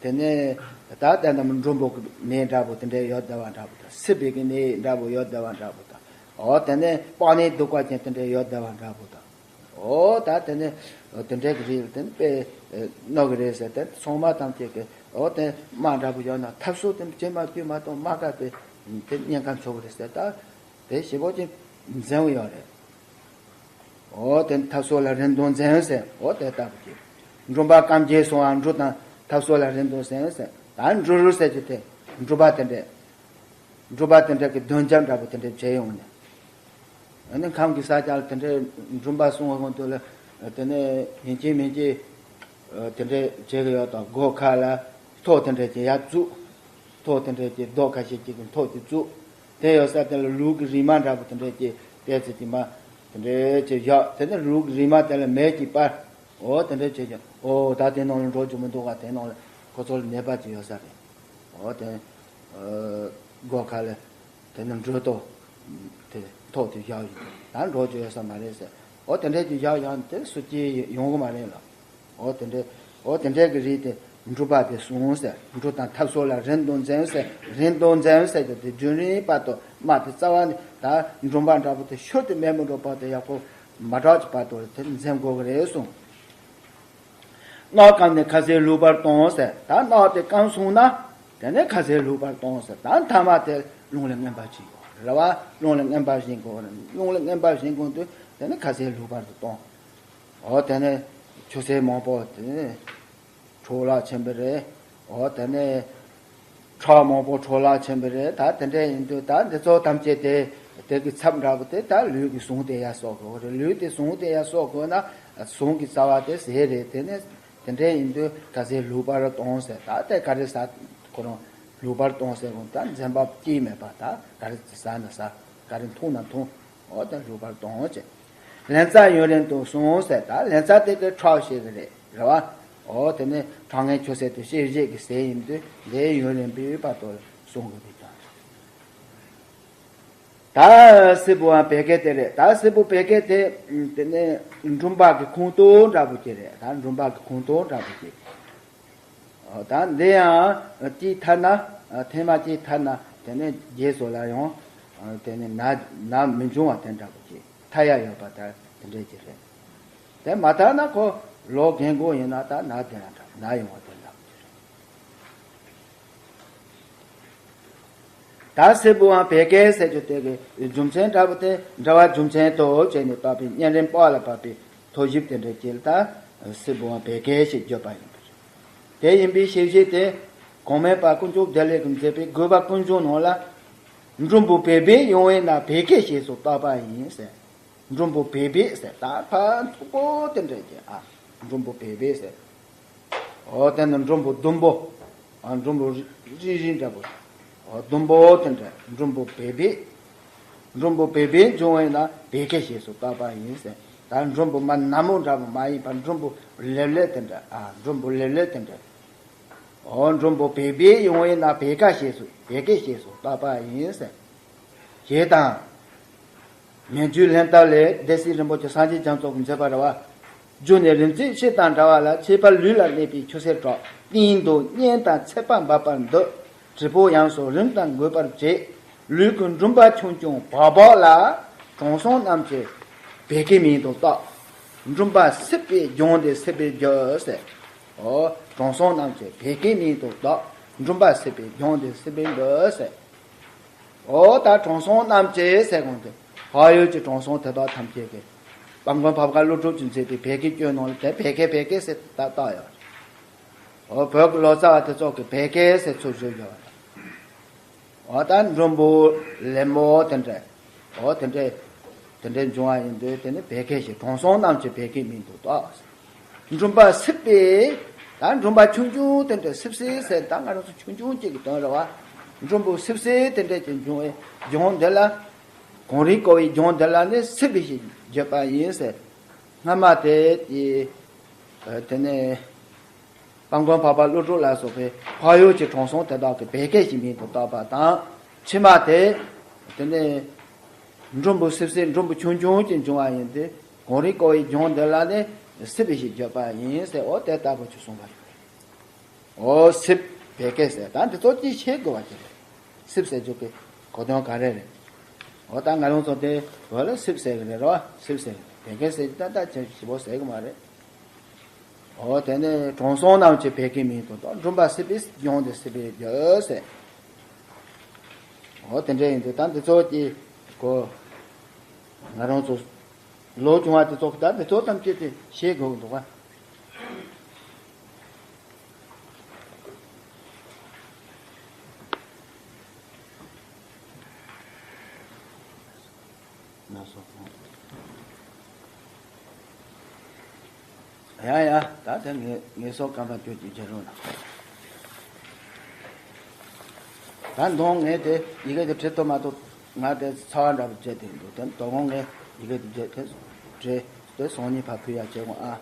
དེ་ནས་ད་ལྟ་འདམ་མགྲོན་པོ་གི་གནས་འདྲ་པོ་དེ་འདྲ་ཡོད་བསྡད་པ་འདྲ་པོ་དང་། སྲིད་པའི་གི་གནས་འདྲ་པོ་ཡོད་བསྡད་པ་འདྲ་པོ་དང་། འོ་དེ་ནས་སྤང་ནས་སྡུག་པ་ཅན་དེ་འདྲ་ཡོད་བསྡད་པ་འདྲ་པོ་དང་། འོ་ད་དེ་ནས་དེ་འདྲ་གི་རིགས་དེ་ནས་དཔེ་ནོར་གི་རེད་ཟེར། དེ་ཚང་མ་ཐམས་ཅད་ཀྱི་འོ་དེ་རྨ་འདྲ་པོ་ཡོད་ན་ཐབ་སོལ་དེ་བྱེ་མ་བཅོས་མ་གཏོགས་རྨ་ཁ་དེ་དེ་གཉན་ཁ་འཚོ་གི་རེད་ཟེར། ད་དེ་ཞེ་པོ་ཅིག་འཛེམ་གི་ཡོད་རེད། འོ་དེ་ཐབ་སོལ་ལ་རིམ་དུ་འཛིན་ཟེར། འོ་དེ་ལྟ་བུ་ཅིག་འབྲུ་པ་སྐམ་རྗེས་སུའང་འབྲུ་དང་ཐབ་སོལ་ལ་རིམ་དུ་འཛིན་ཟེར། ད་འབྲུ་རུ་ཟེར་གྱི་དེ་འབྲུ་པ་དེ་འདྲས། འབྲུམ་པ་དེ་འདྲ་གི་གདོན་རྒྱབ་འདྲ་པོ་དེ་འདྲ་བྱས་ཡོང་ནས། ཨ་ནི་ཁམས་ཀྱི་ས་ཆ་ལ་དེ་འདྲའི་འབྲུམ་པ་སོང་བའི་དུས་ལ། དེ་ནས་ཡིན་གཅིག་མིན་གཅིག་དེ་འདྲའི་བྱེད་ཀྱི་ཡོད་དོ། སྒོ་ཁ་ལ་ཐོ་དེ་འདྲ་ཅིག་ཡར་བཙུགས། ཐོ་དེ་འདྲ་ཅིག་རྡོ་ཁ་ཤས་ཅིག་གི་ཐོ་ཅིག་བཙུགས། དེ་ཡོད་ས་དེ་ལ་ལུག་གི་རིལ་མ་འདྲ་པོ་དེ་འདྲ་ཅིག་བལྟས་ཚེ་ཅིག་མ་དེ་འདྲ་ཅིག་བཞག། དེ་ནས་ལུག་གི་རིལ་མ་དེ་ལ་མེ་ཅིག་སྤར། འོ་དེ་འདྲ་བྱས་ཀྱང་འོ་ད་དེ་ནང་ལ་འགྲོ་རྒྱུ་མི་འདུག་ག། དེ་ནང་ལ་ཁོ་ཚོ་ལ་ནད་པ་ཅིག་ཡོད་ས་རེད། འོ་དེ་སྒོ་ཁ་ལ་དེ་ནས་འགྲོ་ཐོ་དེ་ཐོ་དེ་བཞག་ཡོད། ད་འགྲོ་རྒྱུ་ཡོད་ས་མ་རེད་ཟེར། འོ་དེ་འདྲ་ཅིག་བཞག་ཡང་དེ་སུ་སྐྱེལ་ཡོང་གི་མ་རེད་ལ། འོ་དེ་འདྲ། འོ་དེ་འདྲ་གི་རིགས་དེ་འབྲུམ་པ་དེ་སོང་ཟེར། འབྲུ་དང་ཐབ་སོ་ལ་རིན་དོ་འཛེམ་ཟེར། རིན་དོ་འཛེམ་ཟེར་གྱི་དེ་རྒྱུན་རིང་བར་དུ་མ་དེ་རྩ་བ་ནས་ད་འབྲུམ་པ་འདྲ་པོ་དེ་ཤུལ་དུ་མེད་མི་འགྲོ་བར་དུ་ཡག་པོ་མ་དྲག་གི་བར་དུ་དེ་འཛེམ་དགོས་ཀྱི་རེད་གསུངས། རྣག་སྐམ་ནས་ཁ་ཟས་ལུད་པར་གཏོང་ཟེར། ད་རྣག་དེ་སྐམ་སོང་ན་དེ་ནས་ཁ་ཟས་ལུད་པར་གཏོང་ཟེར། ད་མཐའ་མ་དེ་རླུང་ལ་རྔན་པ་བྱིན་དགོས་རེད་བ། རླུང་ལ་རྔན་པ་བྱིན་དགོས་རེད། རླུང་ལ་རྔན་པ་བྱིན་དགོས་དུས་དེ་ནས་ཁ་ཟས་ལུད་པར་དུ་གཏོང་། འོ་དེ་ནས་ཆུ་སེར་མང་པོ་དེ་ནས་འཕྲོ་བརླག་ཕྱིན་པ་རེད། འོ་དེ་ནས་ཁྲག་མང་པོ་འཕྲོ་བརླག་ཕྱིན་པ་རེད། ད་དེ་འདྲ་ཡིན་དུས་ད་འདི་ཚོ་ཐམས་ཅད་དེ་དེ་གི་ཚབ་འདྲ་པོ་དེ་ད་ལུས་ཀྱི་ཟུངས་དེ་ཡར་གསོག་དགོས་རེད། ལུས་དེ་ཟུངས་དེ་ཡར་གསོག་དགོས་ན་ཟུངས་ཀྱི་རྩ་བ་དེ་ཟས་རེད། དེ་ནས་དེ་འདྲ་ཡིན་དུས་ཁ་ཟས་ལུད་པར་གཏོང་ཟེར། ད་དེ་ག་རེ་ཟ་ཁོ་རང་ལུད་པར་གཏོང་ཟེར་གོ་ད་འཛེམ་པ་ཅིས་མེད་པ། ད་ག་རེ་ཟ་ན་ཟ། ག་རེ་འཐུང་ན་འཐུང་། འོ་དེ་ལུད་པར་གཏོང་བྱས། ལན་ཚྭ་ཡུན་རིང་དུ་བསྲུང་ཟེར། ད་ལན་ཚྭ་དེ་གི་ཁྲག་ཞིག་རེད་རེད་བ། འོ་དེ་ནི་ཁྲག་ངན་ཆུ་སེར་དེ་ཤེས་བཞེས་ཀྱི་ཟས་ཡིན་དུས་དེ་ཡུན་རིང་པོའི་བར་དུ་བསྲུང་དགོས་པའི་དོན་རེད། ད་སྲིན་བུའམ་བད་ཀན་དེ་རེད། ད་སྲིན་བུ་བད་ཀན་དེ་དེ་ནི་འབྲུམ་པ་གི་ཁོང་ཏོ་འདྲ་པོ་ཅིག་རེད། ད་འབྲུམ་པ་གི་ཁོང་ཏོ་འདྲ་པོ་ཅིག་ད་འདི་ཡང་གཅིག་ཐར་ན། ཐེངས་མ་གཅིག་ཐར་ན་དེ་ནས་རྗེས་སུ་ལ་ཡང་དེ་ནས་ན་ན་མི་འབྱུང་བ་དེ་འདྲ་པོ་ཅིག་ཐར་ཡ་ཡོད་པ་ད་དེ་འདྲ་ཅིག་རེད། དེ་མ་ཐར་ན་ཁོ་ལོ་རྒན་གོག་ཡིན་ན་ད་ན་དེ་ཡང་འདྲ་ན་ཡོང་བ་དེ་འདྲ་པོ་ཅིག་རེད། ད་སྲིན་བུའམ་བད་ཀན་ཟེར་རྒྱུ་དེ་གི་རྒྱུ་མཚན་འདྲ་པོ་དེ་འདྲ་བ་རྒྱུ་མཚན་དུ་བྱས་ནས་བཏགས་པའི་གཉན་རིམས་པ་ལ་བབས་པའི་ཐོ་བཞི་དེ་འདྲ་སྐྱེས་ལ་ད་སྲིན་བུའམ་བད་ཀན་ཞེས་བརྗོད་པ་ཡིན་པ་རེད། དེ་ཡིན་པའི་ཤེས་བྱེད་དེ་གོང་མའི་བར་དཀོན་མཆོག་བདེ་ལེགས་ཀྱིས་མཛད་པའི་དགོས་པ་ཀུན་འབྱུང་ནང་ལ། འབྲུམ་བུ་བད་བད་ཡོང་བས་ན་བད་ཀན་ཞེས་སུ་བཏགས་པ་ཡིན་ཟེར། འབྲུམ་བུ་བད་བད་ཟེར་ད་ཕར་མཐུག་པོ་དེ་འདྲ་ཅིག་ཨ། འབྲུམ་བུ་བད་བད་ཟེར། འོ་དེ་ནི་འབྲུམ་བུ་ཟླུམ་པོ། ཨ་འབྲུམ་བུ་རིལ་རིལ་འདྲ་པོ། འོ་ཟླུམ་པོ་དེ་འདྲ་འབྲུམ་བུ་བད་བད། འབྲུམ་བུ་བད་བད་འབྱུང་བས་ན་བད་ཀན་ཞེས་སུ་བཏགས་པ་ཡིན་ཟེར། ད་འབྲུམ་བུ་མ་ནག་མོ་འདྲ་པོ་མ་ཡིན་པར་འབྲུམ་བུ་ལེབ་ལེབ་དེ་འདྲ། ཨ་འབྲུམ་བུ་ལེབ་ལེབ་དེ་འདྲ། འོ་འབྲུམ་བུ་བད་བད་ཡོང་བས་ན་བད་ཀན་ཞེས་སུ་བད་ཀན་ཞེས་སུ་བཏགས་པ་ཡིན་ཟེར། ཞེས་དང་། མན་ཇུའི་ལྷན་ཐབས་ལས་སྡེ་སྲིད་རིན་པོ་ཆེ་སངས་རྒྱས་རྒྱ་མཚོ་གིས་མཛད་པ་རེད་བ། རྒྱུ་ནི་རིམས་ཚད་ཕྱེད་དང་འདྲ་བ་ལ། ཁྱད་པར་ལུས་ལ་གནས་པའི་ཆུ་སེར་དྲག། གཏིང་དུ་གཉན་དང་ཚད་པ་འབབ་པར་འདུག། དྲིལ་བུ་ཡང་སོགས་རིམས་དང་འགོས་པར་བྱེད། ལུས་ཀྱི་འབྲུམ་པ་ཆུང་ཆུང་བག་བག་ལ། དྲང་སྲོང་རྣམས་ཀྱིས་བད་ཀན་མིང་དུ་བཏགས། འབྲུམ་པ་སྲིད་པའི་རྒྱང་འདི་སྲིད་པའི་རྒྱུ་ཟེར། འོ་དྲང་སྲོང་རྣམས་ཀྱིས་བད་ཀན་མིང་དུ་བཏགས། འབྲུམ་པ་སྲིད་པའི་རྒྱང་འདི་སྲིད་པའི་རྒྱུ་ཟེར། འོ་ད་དྲང་སྲོང་རྣམས་ཀྱི་ཟེར་གོང་དུ་འཕགས་ཡུལ་གྱི་དྲང་སྲོང་དེ་དག་ཐམས་ཅད་ཀྱིས་དཔལ་མགོན་འཕགས་པ་ཀླུ་སྒྲུབ་ཀྱིས་མཛད་པའི་བད་ཀན་སྐྱོན་ནང་ལ་དེ་བད་ཀན་བད་ཀན་ཟེར་ད་བཏགས་ཡོད། འོ་བོད་ཀྱི་ལོ་ཙཱ་བ་དེ་ཚོ་གིས་བད་ཀན་ཟེར་ཚུར་བཞག་ཡོད། འོ་ད་འབྲུམ་བུ་ལེབ་མོ་དེ་འདྲ། འོ་དེ་འདྲ། དེ་འདྲ་འབྱུང་བ་ཡིན་དུས་དེ་ནི་བད་ཀན་ཞེས་དྲང་སྲོང་རྣམས་ཀྱིས་བད་ཀན་མིང་དུ་བཏགས། འབྲུམ་པ་སྲིད་པའི། ད་འབྲུམ་པ་ཆུང་ཆུང་དེ་འདྲ་སྲིབ་སྲིབ་ཟེར་ད་ང་རང་ཚོ་ཆུང་ཆུང་གཅིག་གི་དོན་རེད་བ། འབྲུམ་བུ་སྲིབ་སྲིབ་དེ་འདྲ་ཅིག་འབྱུང་བའི་རྒྱང་དེ་ལ། གངས་རིའི་ཀ་བའི་རྒྱང་དེ་ལ་ནི་སྲིབ་པའི་ཞེས་བརྗོད་པ་ཡིན་ཟེར། སྔ་མ་དེ་དེ། དེ་ནས། དཔལ་མགོན་འཕགས་པ་ཀླུ་སྒྲུབ་ལ་སོགས་པའི་འཕགས་ཡུལ་གྱི་དྲང་སྲོང་དེ་དག་གིས་བད་ཀན་ཞེས་མིང་དུ་བཏགས་པ་དང་། ཕྱི་མ་དེ། དེ་ནས། འབྲུམ་བུ་སྲིབ་སྲིབ་འབྲུམ་བུ་ཆུང་ཆུང་ཅིག་འབྱུང་བ་ཡིན་ཏེ། གངས་རིའི་ཀ་བའི་རྒྱང་དེ་ལ་ནི་སྲིབ་པའི་ཞེས་བརྗོད་པ་ཡིན་ཟེར། འོ་དེ་ལྟ་བུ་ཅིག་གསུངས་པ་ཡིན། འོ་སྲིབ་བད་ཀན་ཟེར་ད་འདི་ཚོ་ཅིག་ཤེས་དགོས་པ་ཅིག་རེད། སྲིབ་ཟེར་རྒྱུ་གི་གོ་དོན་ག་རེ་རེད། འོ་ད་ང་རང་ཚོ་དེ་བོད་ལ་སྲིབ་ཟེར་གི་རེད་རོ། སྲིབ་ཟེར་གི་རེད། བད་ཀན་ཟེར་གི་ད་ད་ཅིག་ཞིབ་པོ་ཟེར་གི་མ་རེད། འོ་དེ་ནས་དྲང་སྲོང་རྣམས་ཀྱི་བད་ཀན་མིང་དུ་བཏགས། འབྲུམ་པ་སྲིད་པའི་རྒྱང་འདི་སྲིད་པའི་རྒྱུ་ཟེར། འོ་དེ་འདྲ་ཡིན་དུས་ད་འདི་ཚོ་གི་གོ། ང་རང་ཚོ་ལོ་ཆུང་བ་འདི་ཚོ་གི་ད་འདི་ཚོ་ཐམས་ཅད་དེ་ཤེས་དགོས་འདུག་ག། ན་སོགས། ཡ་ཡ། ད་དེ་ངས་ངས་སོགས་སྐམ་པ་ཁྱོད་ཀྱིས་བྱེད་རོགས་གནང་། ད་དོང་ངས་དེ་ཡི་གེ་དེ་བྲིས་ཐུབ་མ་ཐུབ། ང་དེ་ཚ་བ་འདྲ་པོ་བྱས་དེ་འདུག་དེ་དོ་དགོང་ངས་ཡི་གེ་དེ་བྲིས་དེ་བྲིས་དེ་སང་ཉིན་ཕར་ཕུལ་ཡ་བྱེད་དགོས་ཨ།